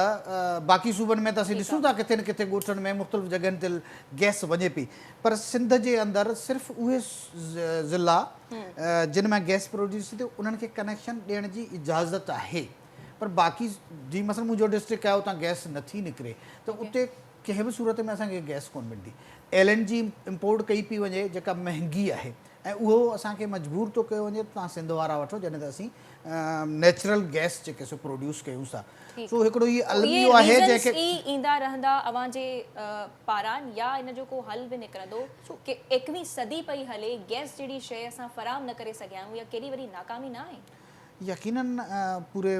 باقي صوبن ۾ ته اسين ڏسون ٿا ڪٿي نه ڪٿي ڳوٺن ۾ مختلف جڳهين تي گئس وڃي پئي پر سنڌ جي اندر صرف اهي ضلعا جن مان گئس پروڊيوس ٿي انهن کي ڪنيڪشن ڏيڻ جي اجازت آهي پر باقي جي مثلا منهنجو ڊسٽرڪٽ آهي اتان گئس نٿي نڪري ته اتي ڪنهن به صورت ۾ اسان کي گئس ڪونه ملندي ايل اين جي امپورٽ ڪئي پئي وڃي جيڪا مهنگي آهي ۽ اهو اسان کي مجبور ٿو ڪيو وڃي ته توهان سنڌ وارا وٺو جڏهن ته اسين نيچرل گئس جيڪي سو پروڊيوس ڪيون ٿا سو هڪڙو هي الميو آهي جنهن کي اهي ريزنس ئي ايندا رهندا اوهان جي پاران يا ان جو ڪو حل به نڪرندو ڪي ايڪويهين صدي پئي هلي گئس جهڙي شيء اسان فراهم نه ڪري سگهيا آهيون يا ڪيڏي وڏي ناڪامي نه آهي؟ يقينن پوري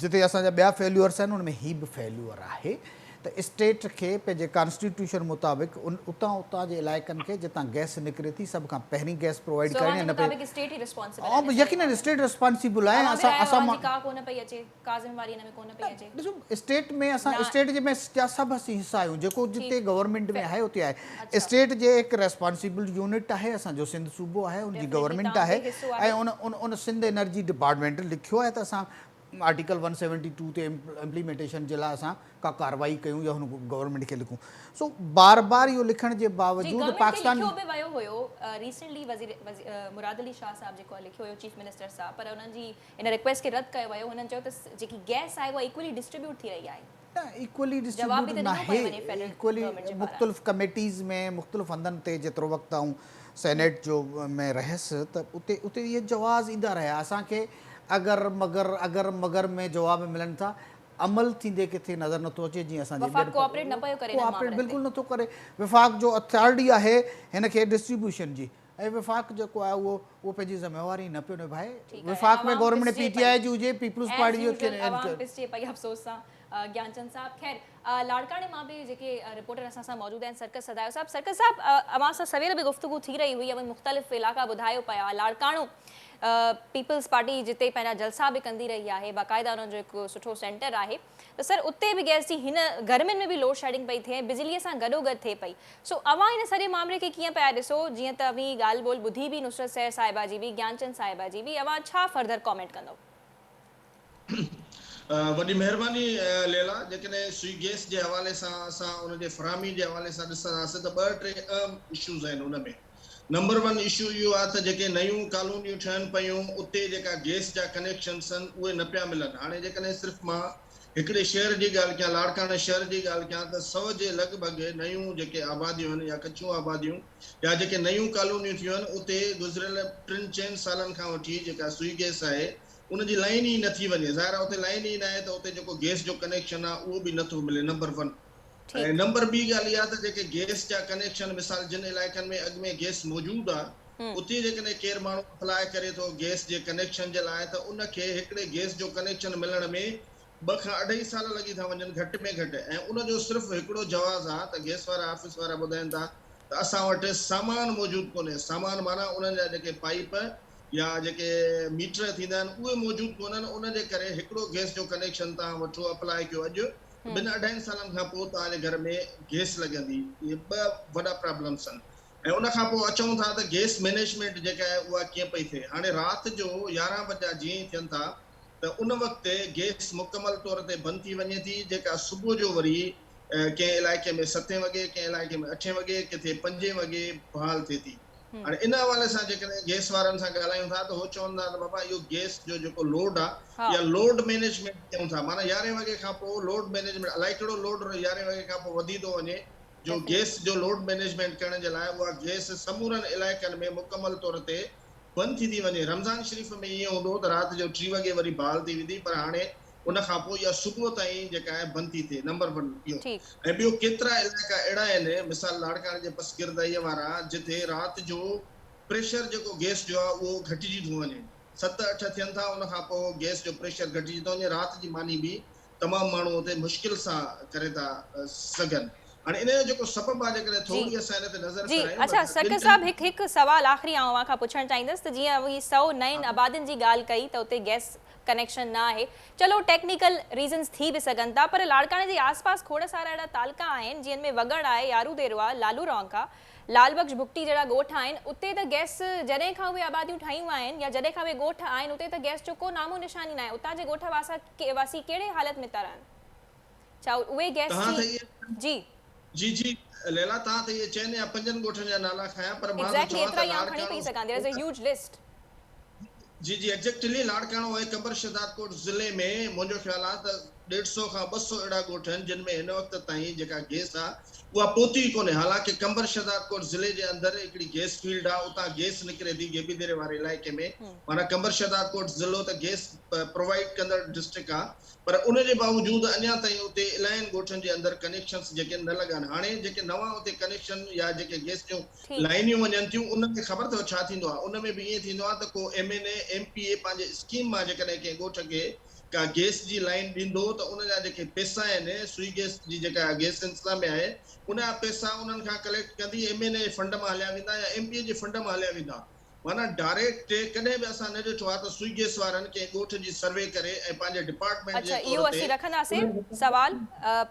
جتي اسان جا ٻيا فيليورس آهن ان ۾ هي به فيليور آهي ته اسٽيٽ کي پنهنجي ڪانسٽيٽيوشن مطابق ان اتان اتان جي علائقن کي جتان گئس نڪري ٿي سڀ کان پهرين گئس پرووائيڊ سو ڪرڻي اوهان جي نه پئي مطابق اسٽيٽ ئي ريسپانسبل آهي ان سڄي يقينن معاملي ۾. اسٽيٽ ريسپانسبل آهي اوهان به اسان رايو اسان اوهان جي ڪا ڪونه پئي اچي ڪا ذميواري ان ۾ ڪونه پئي اچي. ڏسو اسٽيٽ ۾ اسان نه اسٽيٽ جي ۾ جا سڀ اسين حصا آهيون جيڪو جتي ٺيڪ گورنمينٽ ۾ آهي اتي آهي اڇا اسٽيٽ جي هڪ ريسپانسبل يونٽ آهي اسان جو سنڌ صوبو آهي ان جي ڊيفنيٽلي گورنمينٽ توهان آهي به حصو ۽ آهيو. ان ان ان سنڌ انرجي ڊپارٽمينٽ لکيو آهي ته اسان آرٽيڪل ون سيونٽي ٽو تي امپليمينٽيشن جي لاء اسان ڪا ڪارروائي ڪيون يا هن گورنمينٽ کي لکون سو بار بار اهو لکڻ جي جي باوجود گورنمينٽ کي پاڪستان لکيو به ويو هيو ريسينٽلي وزير مراد علي شاهه صاحب جيڪو لکيو هيو چيف منسٽر صاحب پر انهن جي ان ريڪويسٽ کي رد ڪيو ويو هنن چيو ته جيڪي گئس آهي اها ايڪولي ڊسٽريبيوٽ ٿي رهي آهي. نه ايڪولي جواب به ڊسٽريبيوٽ ته ڏنو ناهي پيو وڃي فيڊرل ايڪولي گورنمينٽ جي پاران. مختلف ڪميٽيز ۾ مختلف هنڌن تي جيترو وقت آئون سينيٽ جو ۾ رهيس ته اتي اتي اهي جواز ايندا رهيا اسان کي اگر مگر اگر مگر ۾ جواب ملن ٿا عمل ٿيندي ڪٿي نظر نٿو اچي جيئن اسان جي وفاق ٻين ڪوآپريٽ نه پيو ڪري انهن ڪوآپريٽ معاملن تي. بلڪل نٿو ڪري وفاق جو اٿارٽي آهي هن کي ڊسٽريبيوشن جي ۽ وفاق جيڪو آهي اهو اهو پنهنجي ذميواري نه پيو نڀائي ٺيڪ آهي وفاق ۾ عوام گورنمينٽ پي پسجي ٽي پئي آء جي هجي پيپلز ايز پارٽي جي يوزوئل عوام پسجي پئي افسوس سان گيانچند صاحب خير لاڙڪاڻي مان به جيڪي رپورٽر اسان سان موجود آهن سرڪس سدايو صاحب سرڪس صاحب اوهان سان سوير به گفتگو ٿي رهي هئي اوهين مختلف علائقا ٻڌايو پيا لاڙڪاڻو پيپلز پارٽي جتي پنهنجا جلسا به ڪندي رهي آهي باقاعده انهن جو هڪ سٺو سينٽر آهي ته سر اتي به گئس جي هن گرمين ۾ به لوڊ شيڊنگ پئي ٿئي ۽ بجلي سان گڏو گڏ ٿئي پئي سو اوهان ان سڄي مامري کي ڪيئن پيا ڏسو جيئن ته اوهين ڳالهه ٻولهه ٻڌي به نصرت سحر صاحبه جي به گيانچند صاحبه جي به اوهان ڇا فرڌر ڪامينٽ ڪندو. وڏي مهرباني ليلا جيڪڏهن سوئي گئس جي حوالي سان اسان ان جي فراهمي جي حوالي سان ڏسنداسين ته ٻه ٽي اهم اشوز آهن ان ۾ نمبر ون اشو اهو آهي ته جيڪي نيون ڪالونيون ٺهن پيون اتي جيڪا گئس جا ڪنيڪشنس آهن اهي نه پيا ملن هاڻي جيڪڏهن صرف مان هڪڙي شهر جي ڳالهه ڪيان لاڙڪاڻي شهر جي ڳالهه ڪيان ته سو جي لڳ ڀڳ نيون جيڪي آباديون آهن يا ڪچيون آباديون يا جيڪي نيون ڪالونيون ٿيون آهن اتي گذريل ٽن چئن سالن کان وٺي جيڪا سوئي گئس آهي ان جي لائين ئي نه ٿي وڃي ظاهر آهي اتي لائين ئي ناهي ته اتي جيڪو گيس جو ڪنيڪشن آهي اهو به نه ٿو ملي نمبر ون ۽ نمبر ٻي ڳالهه اها ته جيڪي گيس جا ڪنيڪشن مثال جن علائقن ۾ اڳ ۾ گيس موجود آهي اتي جيڪڏهن ڪير ماڻهو اپلاء ڪري ٿو گيس جي ڪنيڪشن جي لاء ته ان کي هڪڙي گيس جو ڪنيڪشن ملڻ ۾ ٻه کان اڍائي سال لڳي ٿا وڃن گهٽ ۾ گهٽ ۽ ان جو صرف هڪڙو جواز آهي ته گيس وارا آفيس وارا ٻڌائين ٿا ته اسان وٽ سامان موجود ڪونهي سامان معنيٰ انهن جا جيڪي پائيپ يا جيڪي ميٽر ٿيندا آهن اهي موجود ڪونهن ان جي ڪري هڪڙو گئس جو ڪنيڪشن توهان وٺو اپلاء ڪيو اڄ ٻن اڍائين سالن کان پوء توهان جي گهر ۾ گئس لڳندي اهي ٻه وڏا پرابلمس آهن ۽ ان کان پوء اچون ٿا ته گئس مئنيجمينٽ جيڪا آهي اها ڪيئن پئي ٿئي هاڻي رات جو 11 بجا جيئن ئي ٿين ٿا ته ان وقت گئس مڪمل طور تي بند ٿي وڃي ٿي جيڪا صبح جو وري ڪنهن علائقي ۾ ستين وڳي ڪنهن علائقي ۾ اٺين وڳي ڪٿي پنجين وڳي بحال ٿئي ٿي هاڻي ان حوالي سان جيڪڏهن گئس وارن سان ڳالهايون ٿا ته هو چون ٿا ته بابا اهو گئس جو جيڪو لوڊ آ يا لوڊ مينيجمينٽ ڪيون ٿا معنيٰ يارهين وڳي کان پوء لوڊ مينيجمينٽ الائي ڪهڙو لوڊ يارهين وڳي کان پوء وڌي ٿو وڃي جو گئس جو لوڊ مينيجمينٽ ڪرڻ جي لاء اها گئس سمورن علائقن ۾ مڪمل طور تي بند ٿي ٿي وڃي رمضان شريف ۾ ائين هوندو هو ته رات جو ٽي وڳي وري بحال ٿي ويندي پر هاڻي ان کان پوء اها صبح تائين جيڪا آهي بند ٿي ٿئي نمبر ون اهو ۽ ٻيو ڪيترا علائقا اهڙا آهن مثال لاڙڪاڻي جي پسگردائيء وارا جتي رات جو پريشر جيڪو گئس جو آهي اهو گهٽجي ٿو وڃي ست اٺ ٿين ٿا ان کان پوء گئس جو پريشر گهٽجي ٿو وڃي رات جي ماني به تمام ماڻهو اتي مشڪل سان ڪري ٿا سگهن. هاڻي ان جو جيڪو سبب آهي جيڪڏهن ٿوري اسان ان تي نظر جي ڦيرايون اڇا ته سرڪس ٻن صاحب هڪ هڪ سوال آخري آئون اوهان کان پڇڻ چاهيندس ته جيئن اوهين 109 آبادين جي ڳالهه ڪئي ته اتي گئس ڪنيڪشن نه آهي چلو ٽيڪنيڪل ريزنز ٿي به سگهن ٿا پر لاڙڪاڻي جي آس پاس کوڙ سارا اهڙا تعلقا آهن جن ۾ وڳڻ آهي يارو ديرو آهي لالو رونق آهي لال بخش بگٽي جهڙا ڳوٺ آهن اتي ته گئس جڏهن کان اهي آباديون ٺهيون آهن يا جڏهن کان اهي ڳوٺ آهن اتي ته گئس جو ڪو نامو نشان ئي ناهي اتان جي ڳوٺ واسا واسي ڪهڙي حالت ۾ ٿا رهن ڇا اهي گئس توهان ته جي اهي جي. جي جي ليلا توهان ته اهي چئن يا پنجن ڳوٺن جا نالا کنيا پر مان ٿو ايگزيڪٽلي چوان ايترا ته ئي آئون کڻي لاڙڪاڻو پئي سگهان there is a huge list. جي جي ايگزيڪٽلي لاڙڪاڻو ۽ قمبر شهدادڪوٽ ضلعي ۾ منهنجو خيال آ ته ڏيڍ سئو کان 200 اهڙا ڳوٺ آهن جن ۾ هن وقت تائين جيڪا گيس آ اها پهتي ئي ڪونهي حالانڪه قمبر شهدادڪوٽ ضلعي جي اندر هڪڙي گيس فيلڊ آ اتان گيس نڪري ٿي غيبي ديري واري علائقي ۾ معنيٰ قمبر شهدادڪوٽ ضلعو ته گيس پرووائيڊ ڪندڙ ڊسٽرڪٽ آ پر ان جي باوجود اڃا تائين اتي الاهين ڳوٺن جي اندر ڪنيڪشنس جيڪي نه لڳا آهن هاڻي جيڪي نوان اتي ڪنيڪشن يا جيڪي گئس جون لائنيون وڃن ٿيون ان ۾ خبر اٿو ڇا ٿيندو آهي ان ۾ به ائين ٿيندو آهي ته ڪو M N A M P A پنهنجي اسڪيم مان جيڪڏهن ڪنهن ڳوٺ کي ڪا گئس جي لائين ڏيندو ته ان جا جيڪي پئسا آهن سوئي گئس جي جيڪا گئس انتظاميا آهي ان جا پئسا انهن کان ڪليڪٽ ڪندي ايم اين اي فنڊ مان هليا ويندا يا ايم پي اي جي فنڊ مان هليا ويندا معنيٰ ڊائريڪٽ ڪڏهن به اسان نه ڏٺو آهي ته سوئي گئس وارن ڪنهن ڳوٺ جي سروي ڪري ۽ پنهنجي ڊپارٽمينٽ اڇا جي اهو طور تي اسين رکنداسين سوال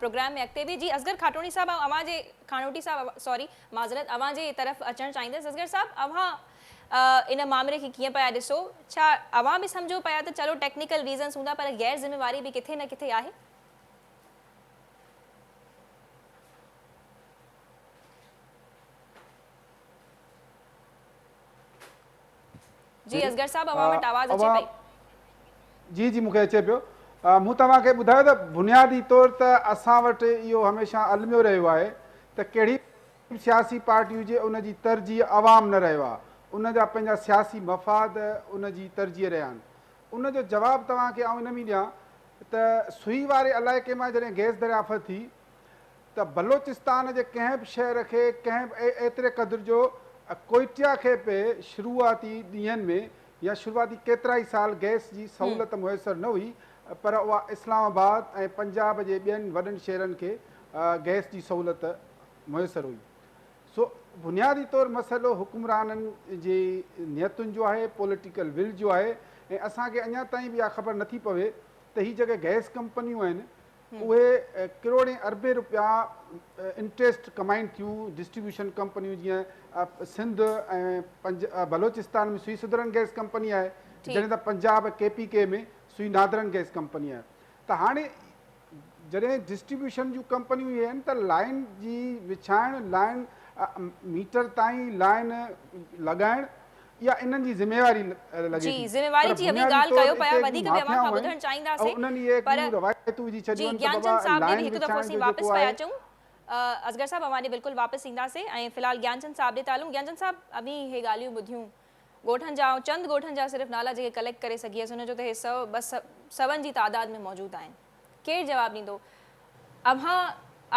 پروگرام ۾ اڳتي به جي اصغر کاٽوڻي صاحب آئون اوهان جي کاڻوٽي صاحب سوري معذرت اوهان جي طرف اچڻ چاهيندس اصغر صاحب اوهان ان مامري کي ڪيئن پيا ڏسو ڇا اوهان به سمجهو پيا ته چلو ٽيڪنيڪل ريزنس هوندا پر غير ذميواري به ڪٿي نه ڪٿي آهي؟ جي اصغر صاحب اوهان وٽ آواز اچي پئي. جي جي مون کي اچي پيو. مون توهان کي ٻڌايو ته بنيادي طور ته اسان وٽ اهو هميشه الميو رهيو آهي ته ڪهڙي به سياسي پارٽي هجي ان جي ترجيح عوام نه رهيو آهي ان جا پنهنجا سياسي مفاد ان جي ترجيح رهيا آهن ان جو جواب توهان کي آئون ان ۾ ڏيان ته سوئي واري علائقي مان جڏهن گئس دريافت ٿي ته بلوچستان جي ڪنهن به شهر کي ڪنهن به ايتري قدر جو ڪوئٽيا کي به شروعاتي ڏينهن ۾ يا شروعاتي ڪيترائي سال گئس جي سهولت ميسر نه هئي پر اها اسلام آباد ۽ پنجاب جي ٻين وڏن شهرن کي گئس جي سهولت ميسر هئي سو بنيادي طور مسئلو حڪمرانن جي نيتن جو آهي پوليٽيڪل ول جو آهي ۽ اسان کي اڃا تائين به اها خبر نٿي پوي ته هي جيڪي گئس ڪمپنيون آهن اهي ڪروڙين اربين روپيا انٽريسٽ ڪمائين ٿيون ڊسٽريبيوشن ڪمپنيون جيئن سنڌ ۽ بلوچستان ۾ سوئي سدرن گئس ڪمپني آهي جڏهن ته پنجاب ڪي پي ڪي ۾ سوئي نادرن گئس ڪمپني آهي ته هاڻي جڏهن ڊسٽريبيوشن جون ڪمپنيون اهي آهن ته لائن جي وڇائڻ لائن ميٽر تائين لائن لڳائڻ اها انهن جي ذميواري لڳي جي ٿي ذميواري پر جي اوهين بنيادي ڳالهه طور ڪيو پيا اتي وڌيڪ هڪڙيون به اوهان کان مافيائون ٻڌڻ آهن ۽ چاهينداسين انهن اهي پر هڪڙيون روايتون وجهي جي ڇڏيون آهن ته گيانچند بابا صاحب ڏي به لائن هڪ دفعو وڇائڻ اسين جو واپس جيڪو پيا آهي اچون اصغر صاحب اوهان ڏي بلڪل واپس اينداسين ۽ في الحال گيانچند صاحب ڏي ٿا هلون گيانچند صاحب اوهين اهي ڳالهيون ٻڌيون ڳوٺن جا آئون چند ڳوٺن جا صرف نالا جيڪي ڪليڪٽ ڪري سگهي هيس ان جو ته هي سئو ٻه سون جي تعداد ۾ موجود آهن ڪير جواب ڏيندو؟ اوهان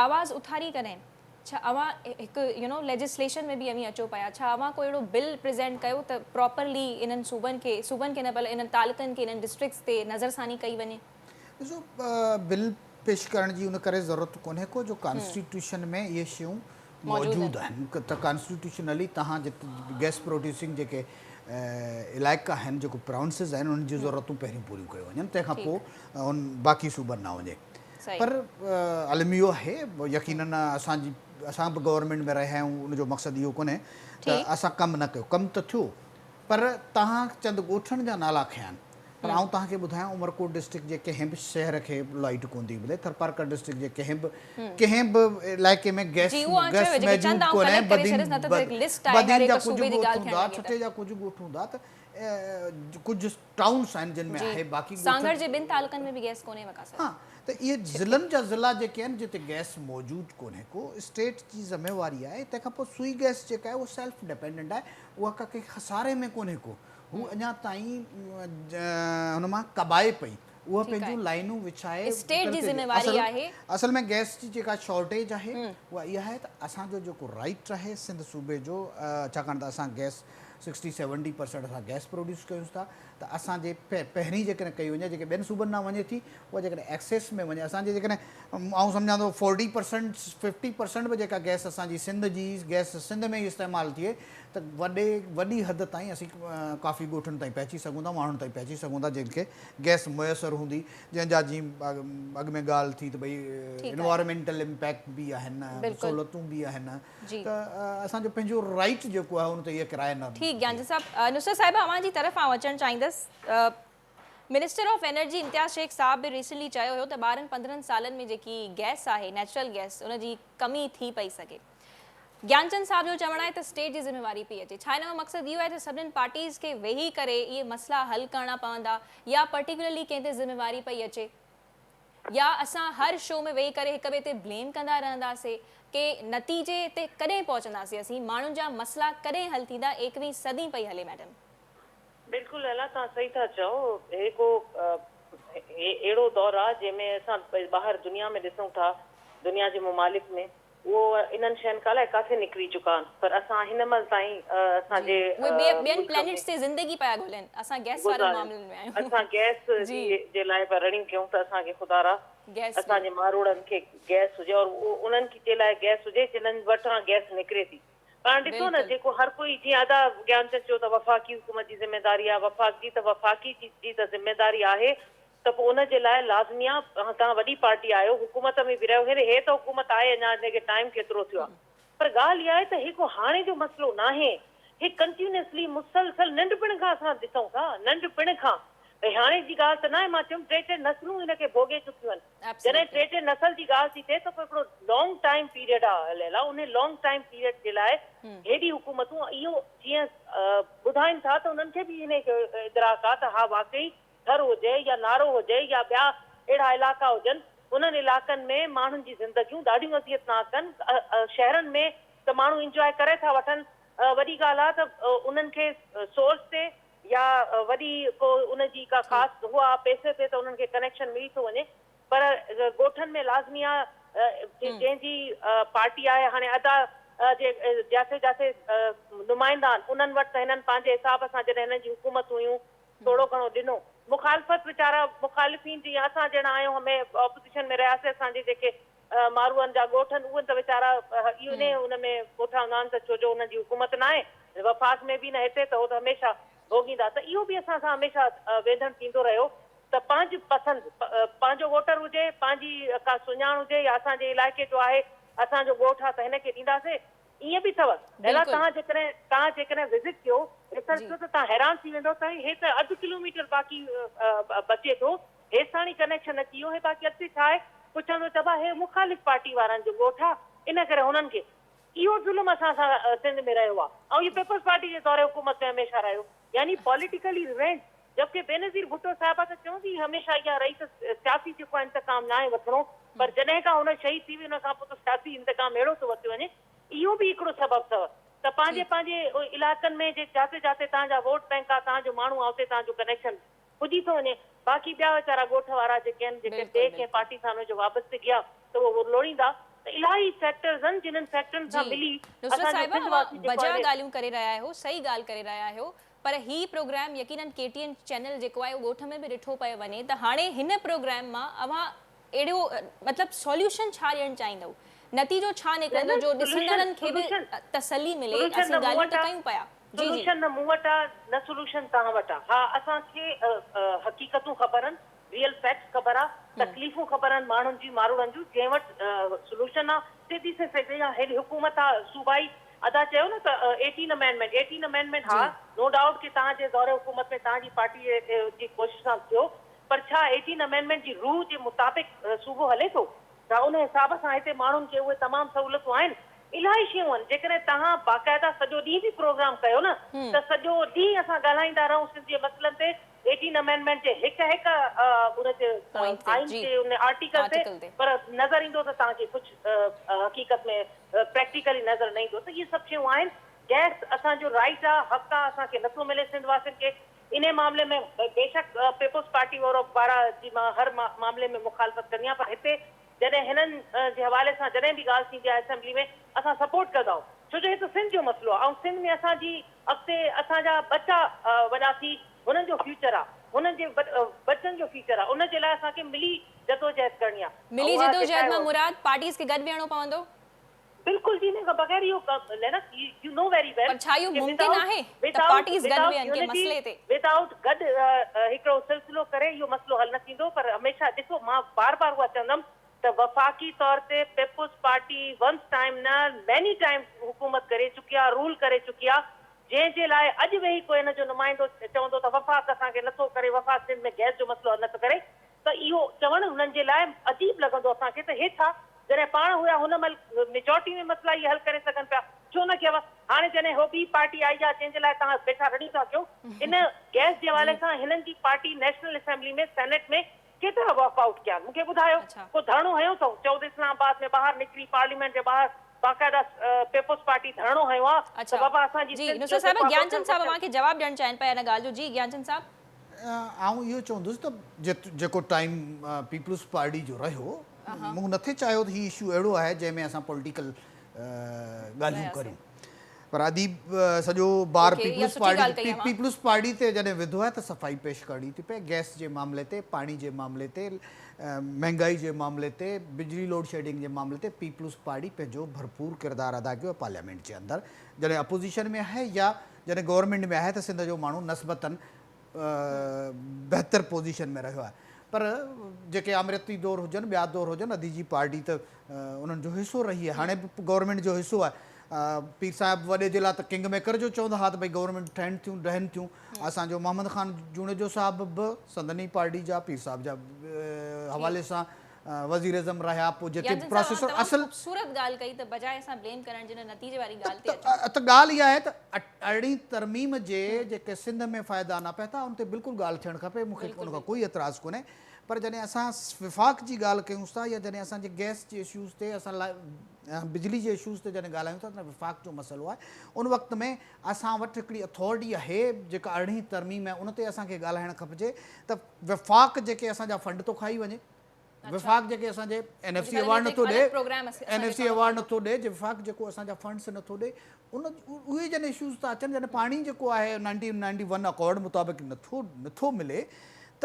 آواز اٿاري ڪڏهن؟ ڇا اوهان هڪ يو نو ليجسليشن ۾ به اوهين اچو پيا ڇا اوهان ڪو اهڙو بل پريزينٽ ڪيو ته پراپرلي انهن صوبن کي صوبن کي نه بل انهن تعلقن کي انهن ڊسٽرڪٽس تي نظرثاني ڪئي وڃي؟ ڏسو بل پيش ڪرڻ جي ان ڪري ضرورت ڪونهي ڪو جو ڪانسٽيٽيوشن ۾ اهي شيون موجود آهن ته ڪانسٽيٽيوشنلي توهان جت گئس پروڊيوسنگ جيڪي علائقا آهن جيڪو پراونسز آهن انهن جون ضرورتون پهريون پوريون ڪيون وڃن تنهن کان پوء ان باقي صوبن نه وڃي پر الميو آهي يقينن اسان جي اسان به گورنمينٽ ۾ رهيا آهيون ان جو مقصد اهو ڪونهي ته اسان ڪم نه ڪيو ڪم ته ٿيو پر توهان چند ڳوٺن جا نالا کنيا آهن پر آئون توهان کي ٻڌايان عمرڪوٽ ڊسٽرڪٽ جي ڪنهن به شهر کي لائيٽ ڪونه ٿي ملي ٿرپارڪر ڊسٽرڪٽ جي ڪنهن به ڪنهن به علائقي ۾ گئس گئس موجود ڪونهي بدين بدين جا ڪجهه ڳوٺ هوندا ٺٽي جا ڪجهه ڳوٺ هوندا ته ڪجهه ٽائونس آهن جن ۾ آهي باقي ڳوٺ سانگهڙ جي ٻن تعلقن ۾ به گئس ڪونهي وقاص ها ته اهي ضلعن جا ضلعا جيڪي آهن جتي گئس موجود ڪونهي ڪو اسٽيٽ جي ذميواري آهي تنهن کان پوء سوئي گئس جيڪا آهي اها سيلف ڊپينڊنٽ آهي اها ڪا ڪنهن خساري ۾ ڪونهي ڪو هو اڃا تائين هن مان ڪٻائي پئي اها پنهنجون لائنون وڇائي اسٽيٽ جي ذميواري آهي. اصل ۾ گئس جي جيڪا شارٽيج آهي اها اها آهي ته اسان جو جيڪو رائيٽ آهي سنڌ صوبي جو ڇاڪاڻ ته اسان گئس 60 70% اسان گئس پروڊيوس ڪيون ٿا ته اسان جي پهرين جيڪڏهن ڪئي وڃي جيڪي ٻين صوبن ڏانهن وڃي ٿي اها جيڪڏهن ايڪسيس ۾ وڃي اسان جي جيڪڏهن آئون سمجهان ٿو 40% 50% به جيڪا گئس اسان جي سنڌ جي گئس سنڌ ۾ ئي استعمال ٿئي ته وڏي وڏي حد تائين اسين ڪافي ڳوٺن تائين پهچي سگهون ٿا ماڻهن تائين پهچي سگهون ٿا جن کي گئس ميسر هوندي جنهن جا جي اڳ ۾ ڳالهه ٿي ته ڀئي انوائرمينٽل امپيڪٽ به آهن سهولتون به آهن ته اسان جو پنهنجو رائيٽ جيڪو آهي ان تي اها ڪرايا نه ٺيڪ گيانچند صاحب نصرت صاحبه اوهان جي طرف آئون اچڻ چاهيندس minister of energy Imtiaz Shaikh صاحب به ريسنٽلي چيو هيو ته 12 15 سالن ۾ جيڪي گئس آهي نيچرل گئس ان جي ڪمي ٿي پئي سگهي. گيانچند صاحب جو چوڻ آهي ته اسٽيٽ جي ذميواري پئي اچي. ڇا ان جو مقصد اهو آهي ته سڀنين پارٽيز کي ويهي ڪري اهي مسئلا حل ڪرڻا پوندا يا پرٽيڪولرلي ڪنهن تي ذميواري پئي اچي يا اسان هر شو ۾ ويهي ڪري هڪ ٻئي تي بليم ڪندا رهنداسي ڪي نتيجي تي ڪڏهن پهچنداسي اسين ماڻهن جا مسئلا ڪڏهن حل ٿيندا ايڪويهين صدي پئي هلي ميڊم. بلڪل ليلا توهان صحيح ٿا چئو هي ڪو اهڙو دور آ جنهن ۾ اسان ٻاهر دنيا ۾ ڏسون ٿا دنيا جي ممالڪ ۾ اهو انهن شين کان الائي ڪاٿي نڪري چڪا آهن پر اسان هن مهل تائين اسان جي اهي ٻين پلينٽس تي زندگي پيا ڳولين اسان گئس وارن معاملن ۾ آهيون اسان گئس جي لاء پيا رڙيون ڪيون ته اسان کي خدارا اسان جي ماروئڙن کي گئس هجي اور انهن جي لاء گئس هجي جنهن وٽان گئس نڪري ٿي. پاڻ ڏسو نه جيڪو هر ڪوئي جيئن ادا گيانچند چيو ته وفاقي حڪومت جي ذميداري آهي وفاق جي ته وفاقي جي ته ذميداري آهي ته پوء ان جي لاء لازمي آ توهان وڏي پارٽي آهيو حڪومت ۾ به رهيو هي هي ته حڪومت آهي اڃا هن کي ٽائيم ڪيترو ٿيو آ پر ڳالهه اها آهي ته هي ڪو هاڻي جو مسئلو ناهي هي ڪنٽينيوسلي مسلسل ننڍپڻ کان اسان ڏسون ٿا ننڍپڻ کان ڀئي هاڻي جي ڳالهه ته ناهي مان چيم ٽي ٽي نسلون هن کي ڀوڳي چڪيون آهن. جڏهن ٽي ٽي نسل جي ڳالهه ٿي ٿئي ته پوء هڪڙو لانگ ٽائيم پيريڊ آ ليلا انهي لانگ ٽائيم پيريڊ جي لاء هيڏي حڪومتون اهو جيئن ٻڌائين ٿا ته انهن کي به انهي جو ادراڪ آ ته ها واقعي ٿر هجي يا نارو هجي يا ٻيا اهڙا علائقا هجن انهن علائقن ۾ ماڻهن جي زندگيون ڏاڍيون اذيتناڪ آهن شهرن ۾ ته ماڻهو انجواء ڪري ٿا وٺن وڏي ڳالهه آ ته انهن کي سورس تي يا وڏي ڪو ان جي ڪا خاص هو آ پئسي تي ته انهن کي ڪنيڪشن ملي ٿو وڃي پر ڳوٺن ۾ لازمي آ جنهن جي پارٽي آهي هاڻي ادا جي جاٿي جاٿي نمائندا آهن انهن وٽ ته هنن پنهنجي حساب سان جڏهن هنن جي حڪومت هيون ٿورو گهڻو ڏنو مخالفت ويچارا مخالفين جيئن اسان جهڙا آهيون همي اپوزيشن ۾ رهياسي اسان جي جيڪي ماروئن جا ڳوٺ آهن اهي ته ويچارا اهو ني ان ۾ ڳوٺا هوندا آهن ته ڇو جو انهن جي حڪومت ناهي وفاق ۾ به نه هتي ته هو ته هميشه ڀوڳيندا ته اهو به اسان سان هميشه ويڌڻ ٿيندو رهيو ته پنهنجي پسند پنهنجو ووٽر هجي پنهنجي ڪا سڃاڻ هجي يا اسان جي علائقي جو آهي اسان جو ڳوٺ آهي ته هن کي ڏينداسي ائين به اٿو ليلا توهان جيڪڏهن توهان جيڪڏهن وزٽ ڪيو ريسرچ ڪيو ته توهان حيران ٿي ويندو ته هي ته اڌ ڪلوميٽر باقي بچي ٿو هيستاڻي ڪنيڪشن اچي ويو هي باقي اڳتي ڇا آهي پڇندو چئبا هي مخالف پارٽي وارن جو ڳوٺ آ ان ڪري هنن کي اهو ظلم اسان سان سنڌ ۾ رهيو آ ۽ اهو پيپلز پارٽي جي دور حڪومت ۾ هميشه رهيو يعني پوليٽيڪلي ريونج جبڪه بينظير ڀٽو صاحبه ته چوندي ئي هميشه اها رهي ته سياسي جيڪو آ انتقام ناهي وٺڻو پر جڏهن کان هن شهيد ٿي وئي ان کان پوء ته سياسي انتقام اهڙو ٿو ورتو وڃي اهو به هڪڙو سبب اٿو ته پنهنجي پنهنجي علائقن ۾ جي جاتي جاتي توهان جا ووٽ بينڪ آ توهان جو ماڻهو آ اتي توهان جو ڪنيڪشن پڄي ٿو وڃي باقي ٻيا ويچارا ڳوٺ وارا جيڪي آهن جيڪي ٻئي ڪنهن پارٽي سان انهن جو وابستگي آ ته اهو لوڙيندا ته الاهي فيڪٽرز آهن جنهن فيڪٽرن جي سان ملي نصرت اسان جو صاحبه سنڌ اوهان واسي جيڪو بجا آهي ڳالهيون ڪري رهيا آهيو صحيح ڳالهه ڪري رهيا آهيو پر هي پروگرام يقينن ڪي ٽي اين چينل جيڪو آهي اهو ڳوٺ ۾ به ڏٺو پيو وڃي ته هاڻي هن پروگرام مان اوهان اهڙو مطلب سوليوشن ڇا ڏيڻ چاهيندؤ نتيجو ڇا نه نڪرندو نه جو سوليوشن ڏسندڙن کي به سوليوشن تسلي ملي سوليوشن اسين نه مون ڳالهيون وٽ ته آ ڪيون پيا جي جي. سوليوشن نه مون وٽ آ نه سوليوشن توهان وٽ آ ها اسان کي حقيقتون خبر آهن ريئل فيڪٽس خبر آ تڪليفون خبر آهن ماڻهن جي ماروئڙن جون جنهن وٽ سوليوشن آ سڌي سي سڌي يا هيڏي حڪومت آ صوبائي ادا چيو نه ته ايٽين امينڊمينٽ ايٽين امينڊمينٽ ها نو ڊائوٽ ڪي توهان جي دور حڪومت ۾ توهان جي پارٽي جي ڪوشش سان ٿيو پر ڇا ايٽين امينڊمينٽ جي روح جي مطابق صوبو هلي ٿو ڇا ان حساب سان هتي ماڻهن کي اهي تمام سهولتون آهن الاهي شيون آهن جيڪڏهن توهان باقاعده سڄو ڏينهن به پروگرام ڪيو نه ته سڄو ڏينهن اسان ڳالهائيندا رهون سنڌ جي مسئلن تي ايٽين امينڊمينٽ جي هڪ هڪ ان تي پوائنٽ تي آئين جي جي ان آرٽيڪل تي آرٽيڪل تي. پر نظر ايندو ته توهان کي ڪجهه حقيقت ۾ پريڪٽيڪلي نظر نه ايندو ته اهي سڀ شيون آهن گئس اسان جو رائيٽ آ حق آ اسان کي نٿو ملي سنڌ واسين کي انهي معاملي ۾ بيشڪ پيپلز پارٽي وارا جي مان هر معاملي ۾ مخالفت ڪندي آهيان پر هتي جڏهن هنن جي حوالي سان جڏهن به ڳالهه ٿيندي آهي اسيمبلي ۾ اسان سپورٽ ڪندا آهيون छो जो हे त सिंध जो मसइलो आहे ऐं सिंध में असांजी अॻिते असांजा बच्चा वॾा थी हुननि जो फ्यूचर आहे, हुननि जे बच्चनि जो फ्यूचर आहे, उन जे लाइ असांखे मिली जदोजहद करणी आहे। मिली जदोजहद मां मुराद पार्टीज़ खे गॾु वेहणो पवंदो? बिल्कुलु जी, इन खां बग़ैर इहो you know very well. पर छा इहो मुमकिन आहे त पार्टीज़ गॾु वेहनि कंहिं मसइले ते? विदाउट गॾु हिकिड़ो सिलसिलो करे इहो मसइलो हल न थींदो। पर हमेशह ॾिसो, मां बार बार उहा चवंदमि त वफ़ाक़ी तौर ते पीपल्स पार्टी वंस टाइम न मैनी टाइम हुकूमत करे चुकी आहे, रूल करे चुकी आहे, जंहिंजे लाइ अॼु वेही को हिन जो नुमाइंदो चवंदो त वफ़ाक़ असांखे नथो करे, वफ़ाक़ सिंध में गैस जो मसइलो हल नथो करे, त इहो चवणु हुननि जे लाइ अजीब लॻंदो असांखे त हे छा, जॾहिं पाण हुया हुन महिल मेजॉरिटी में मसइला इहे हल करे सघनि पिया, छो न कयव? हाणे जॾहिं हो ॿी पार्टी आई आहे जंहिंजे लाइ तव्हां वेठा रड़ी था कयो, इन गैस जे हवाले सां हिननि जी पार्टी नेशनल असेंबली में सेनेट में केतिरा वॉकआउट कया, मूंखे ॿुधायो? को धरणो हयो अथऊं? 14 इस्लामाबाद में ॿाहिरि निकिरी पार्लियामेंट जे ॿाहिरि बाक़ाइदा पीपल्स पार्टी धरणो हयो आहे त बाबा असांजी। जी नुसरत साहिब, ज्ञानचंद साहिब अव्हांखे जवाबु ॾियणु चाहिनि पिया हिन ॻाल्हि जो। जी ज्ञानचंद साहिब, आउं इहो चवंदुसि त जेको टाइम पीपल्स पार्टी जो रहियो, मूं नथे चाहियो त हीउ इशू अहिड़ो आहे जंहिंमें असां पॉलिटिकल ॻाल्हियूं करियूं, पर अदीब सॼो बार पीपल्स पार्टी ते जॾहिं विधो आहे त सफ़ाई पेश करणी थी पए। गैस जे मामले ते, पाणी जे मामले ते, महंगाई जे मामले ते, बिजली लोड शेडिंग जे मामले ते पीपल्स पार्टी पंहिंजो भरपूर किरदारु अदा कयो पार्लियामेंट जे अंदरि। जॾहिं अपोज़िशन में आहे या जॾहिं गवर्नमेंट में आहे त सिंध जो माण्हू नस्बतन बहितर पोज़ीशन में रहियो आहे। पर जेके आमरियती दौर हुजनि, ॿिया दौर हुजनि, अदी जी पार्टी त उन्हनि जो हिसो रही आहे, हाणे बि गवर्नमेंट जो हिसो आहे। पीर साहिब वॾे जे लाइ त किंग मेकर जो चवंदा हुआ त भई गवर्नमेंट ठहनि थियूं, रहनि थियूं। असांजो मोहम्मद ख़ान जुणेजो साहिबु बि संदन ई पार्टी जा, पीर साहिब जा हवाले सां वज़ीर आज़म रहिया। पोइ जेके प्रोसेसर असल खूबसूरत ॻाल्हि कई त बजाए असां ब्लेम करण जे नतीजे वारी ॻाल्हि ते त ॻाल्हि इहा आहे त 18वीं तरमीम जे जेके सिंध में फ़ाइदा न पहुता उन ते बिल्कुलु ॻाल्हि थियणु खपे, मूंखे उन खां कोई एतिराज़ कोन्हे। पर जॾहिं असां विफ़ाक़ जी ॻाल्हि कयूं था या जॾहिं असांजे गैस जे इशूज़ ते, असां बिजली जे इशूज़ ते जॾहिं ॻाल्हायूं था त विफ़ाक़ जो मसइलो आहे। उन वक़्त में असां वटि हिकिड़ी अथॉरिटी आहे जेका 18वीं तरमीम आहे, उन ते असांखे ॻाल्हाइणु खपिजे त विफ़ाक़ जेके असांजा फंड थो खाई वञे, विफ़ाक़ जेके असांजे NFC award नथो ॾिए, NFC award नथो ॾिए, विफ़ाक़ जेको असांजा फंड्स नथो ॾिए, उन उहे जॾहिं इशूज़ था अचनि, जॾहिं पाणी जेको आहे 1991 अकॉर्ड मुताबिक़ नथो मिले त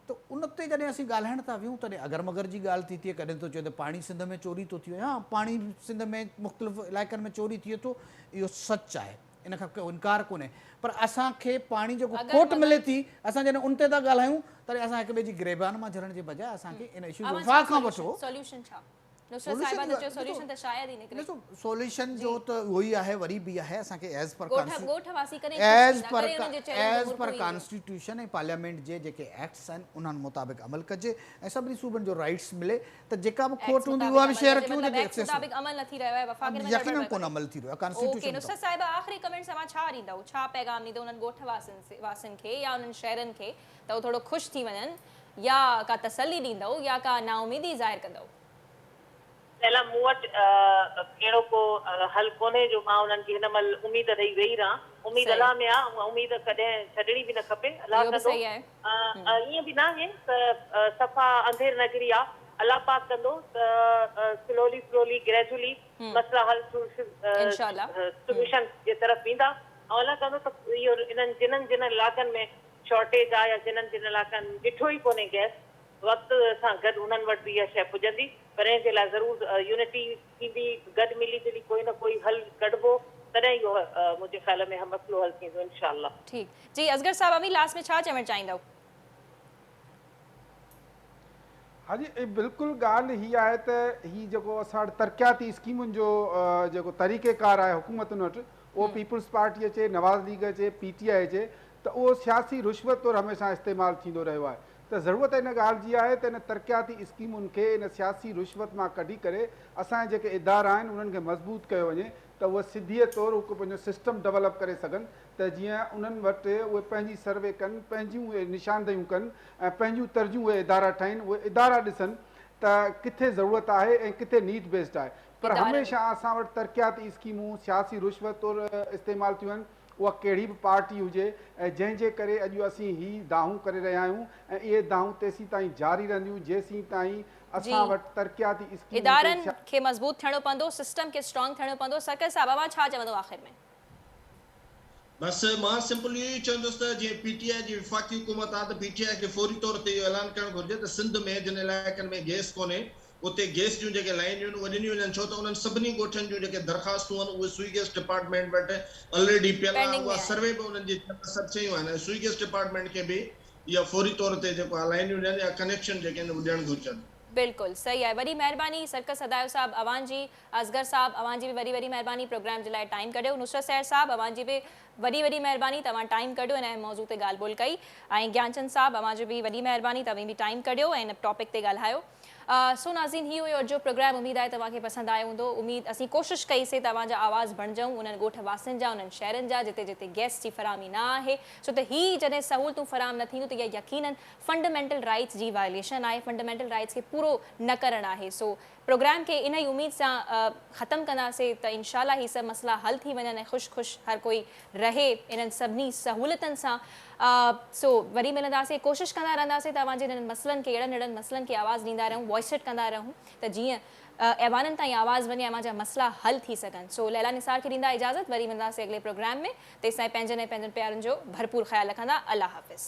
उन ते जॾहिं असीं ॻाल्हाइण था वेहूं तॾहिं अगर मगर जी ॻाल्हि थी थिए। कॾहिं थो चए त पाणी सिंध में चोरी थो थी वञे, हा पाणी सिंध में मुख़्तलिफ़ इलाइक़नि में चोरी थिए थो, इहो सच आहे, इन खां इनकार कोन्हे। पर असांखे पाणी जेको खोट मिले थी, असां जॾहिं उन ते था ॻाल्हायूं तॾहिं असां हिक ॿिए जी गिरेबान मां झरण जे बजाए असांखे इन इशू जो विफ़ाक़ खां वठो। सॉल्यूशन छा? नुसरत साहिबा त चयो सॉल्यूशन त शायदि ई निकिरे। ॾिसो सॉल्यूशन जो त उहो ई आहे, वरी बि आहे असांखे एज़ पर कॉन्स्टिट्यूशन ऐं पार्लियामेंट जे जेके एक्ट्स आहिनि उन्हनि मुताबिक़ अमल कजे ऐं सभिनी सूबनि जो राइट्स मिले त जेका बि खोट हूंदी उहा बि शेयर कयूं। जेके एक्ट्स मुताबिक़ अमल न थी रहियो आहे, वफ़ाक़ में यकीनन कोन अमल थी रहियो आहे कॉन्स्टिट्यूशन। ओके नुसरत साहिबा, आख़िरी कमेंट्स अव्हां छा ॾींदव, छा पैगाम ॾींदव उन्हनि ॻोठ वासियुनि खे या उन्हनि शहरनि खे त उहे थोरो ख़ुशि थी वञनि, या का तसली ॾींदव या का नाउमीदी ज़ाहिर कंदव? पहिला मूं वटि अहिड़ो को हल कोन्हे जो मां उन्हनि खे हिन महिल उमेद ॾेई वेही रहां। उमेद अलाह में आहे, उहा उमेद कॾहिं छॾणी बि न खपे। अलाह कंदो ईअं बि न आहे त सफ़ा अंधेर नगरी आहे, अलाह पाक कंदो त स्लोली स्लोली ग्रेजुअली मसइला हल सोल्यूशन जे तरफ़ वेंदा ऐं अलाह कंदो त इहो इन्हनि जिन्हनि जिन्हनि इलाइक़नि में शॉर्टेज आहे या जिन्हनि जिन्हनि इलाइक़नि ॾिठो ई कोन्हे गैस, वक़्त सां गॾु उन्हनि वटि बि इहा शइ पुॼंदी। पर इन जे लाइ ज़रूरु यूनिटी थींदी, गॾु मिली जुली कोई न कोई हल कढिबो तॾहिं इहो मुंहिंजे ख़्याल में मसइलो हल थींदो इंशाअल्लाह। ठीकु जी असगर साहिबु, अवी लास्ट में छा चवणु चाहींदव? हा जी बिल्कुलु ॻाल्हि हीअ आहे त हीउ जेको असां वटि तरक़ियाती स्कीमुनि जो जेको तरीक़ेकार आहे हुकूमतुनि वटि, उहो पीपल्स पार्टी अचे, नवाज़ लीग अचे, PTI अचे, त उहो सियासी रुश्वत तौरु हमेशह इस्तेमालु थींदो रहियो आहे। त ज़रूरत इन ॻाल्हि जी आहे त इन तरक़ियाती स्कीमुनि खे इन सियासी रुश्वत मां कढी करे असांजा जेके इदारा आहिनि उन्हनि खे मज़बूत कयो वञे त उहे सिधीअ तौरु हिकु पंहिंजो सिस्टम डेवलप करे सघनि त जीअं उन्हनि वटि उहे पंहिंजी सर्वे कनि, पंहिंजियूं उहे निशानदेहियूं कनि ऐं पंहिंजियूं तरजीहूं उहे इदारा ठाहिनि, उहे इदारा ॾिसनि त किथे ज़रूरत आहे ऐं किथे नीड बेस्ड आहे। पर हमेशह असां वटि तरक़ियाती स्कीमूं सियासी रुश्वत तौरु इस्तेमालु थियूं आहिनि, उहा कहिड़ी बि पार्टी हुजे, ऐं जंहिंजे करे अॼु असीं ही दाहूं करे रहिया आहियूं ऐं इहे दाहूं तेसीं ताईं जारी रहंदियूं जेसीं ताईं اسان وٽ ترقياتي اسڪيمن تي ادارن کي مضبوط ٿيڻو پوندو، سسٽم کي اسٽرانگ ٿيڻو پوندو. سرڪس صاحب اوهان ڇا چوندو آخر ۾؟ بس مان سمپل اهو ئي چوندس ته جيئن پي ٽي آء جي وفاقي حڪومت آ ته پي ٽي آء کي فوري طور تي اهو اعلان ڪرڻ گهرجي ته سنڌ ۾ جن علائقن ۾ گئس ڪونهي اتي گئس جون جيڪي لائينيون آهن اهي ڏنيون وڃن ڇو ته انهن سڀني ڳوٺن جون جيڪي درخواستون آهن اهي سوئي گئس ڊپارٽمينٽ وٽ الريڊي پيل آهن پينڊنگ ۾ اها آهن. سروي به انهن جي ٿيل سڀ شيون آهن ۽ سوئي گئس ڊپارٽمينٽ کي به اها فوري طور تي جيڪو آهي لائينيون ڏين يا ڪنيڪشن جيڪي آهن اهي ڏيڻ گهرجن. بلڪل صحيح آهي وڏي مهرباني سرڪس هدايو صاحب اوهان جي اصغر صاحب اوهان جي به وڏي وڏي مهرباني پروگرام جي لاء ٽائيم ڪڍيو نصرت سحر صاحب اوهان جي به وڏي وڏي مهرباني توهان ٽائيم ڪڍيو ۽ اهم موضوع تي ڳالهه ٻولهه ڪئي ۽ گيانچند صاحب اوهان جي به وڏي مهرباني توهين به ٽائيم ڪڍيو ۽ ان ٽاپڪ تي ڳالهايو سو ناظرين هي هيو اڄ جو پروگرام اميد آهي توهان کي پسند آيو هوندو اميد اسين ڪوشش ڪئي سي ته اوهان جا آواز بڻجون انهن ڳوٺ واسين جا انهن شهرن جا جتي جتي گئس جي فراهمي نه آهي ڇو ته هي جڏهن سهولتون فراهم نه ٿينديون ته اها يقينن فنڊامينٽل رائيٽس جي وائليشن آهي فنڊامينٽل رائيٽس کي پورو نه ڪرڻ آهي سو پروگرام کي انهي اميد سان ختم ڪنداسي ته انشاء الله هي سڀ مسئلا حل ٿي وڃن ۽ خوش خوش هر ڪوئي رهي انهن سڀني سهولتن سان سو وري ملنداسي ڪوشش ڪندا رهنداسي ته اوهان جي انهن مسئلن کي اهڙن اهڙن مسئلن کي آواز ڏيندا رهون وائس آئوٽ ڪندا رهون ته جيئن ايوانن تائين آواز وڃي اوهان جا مسئلا حل ٿي سگهن سو ليليٰ نثار کي ڏيندا اجازت وري ملنداسي اڳلي پروگرام ۾ تيستائين پنهنجن ۽ پنهنجن پيارن جو ڀرپور خيال رکندا الله حافظ.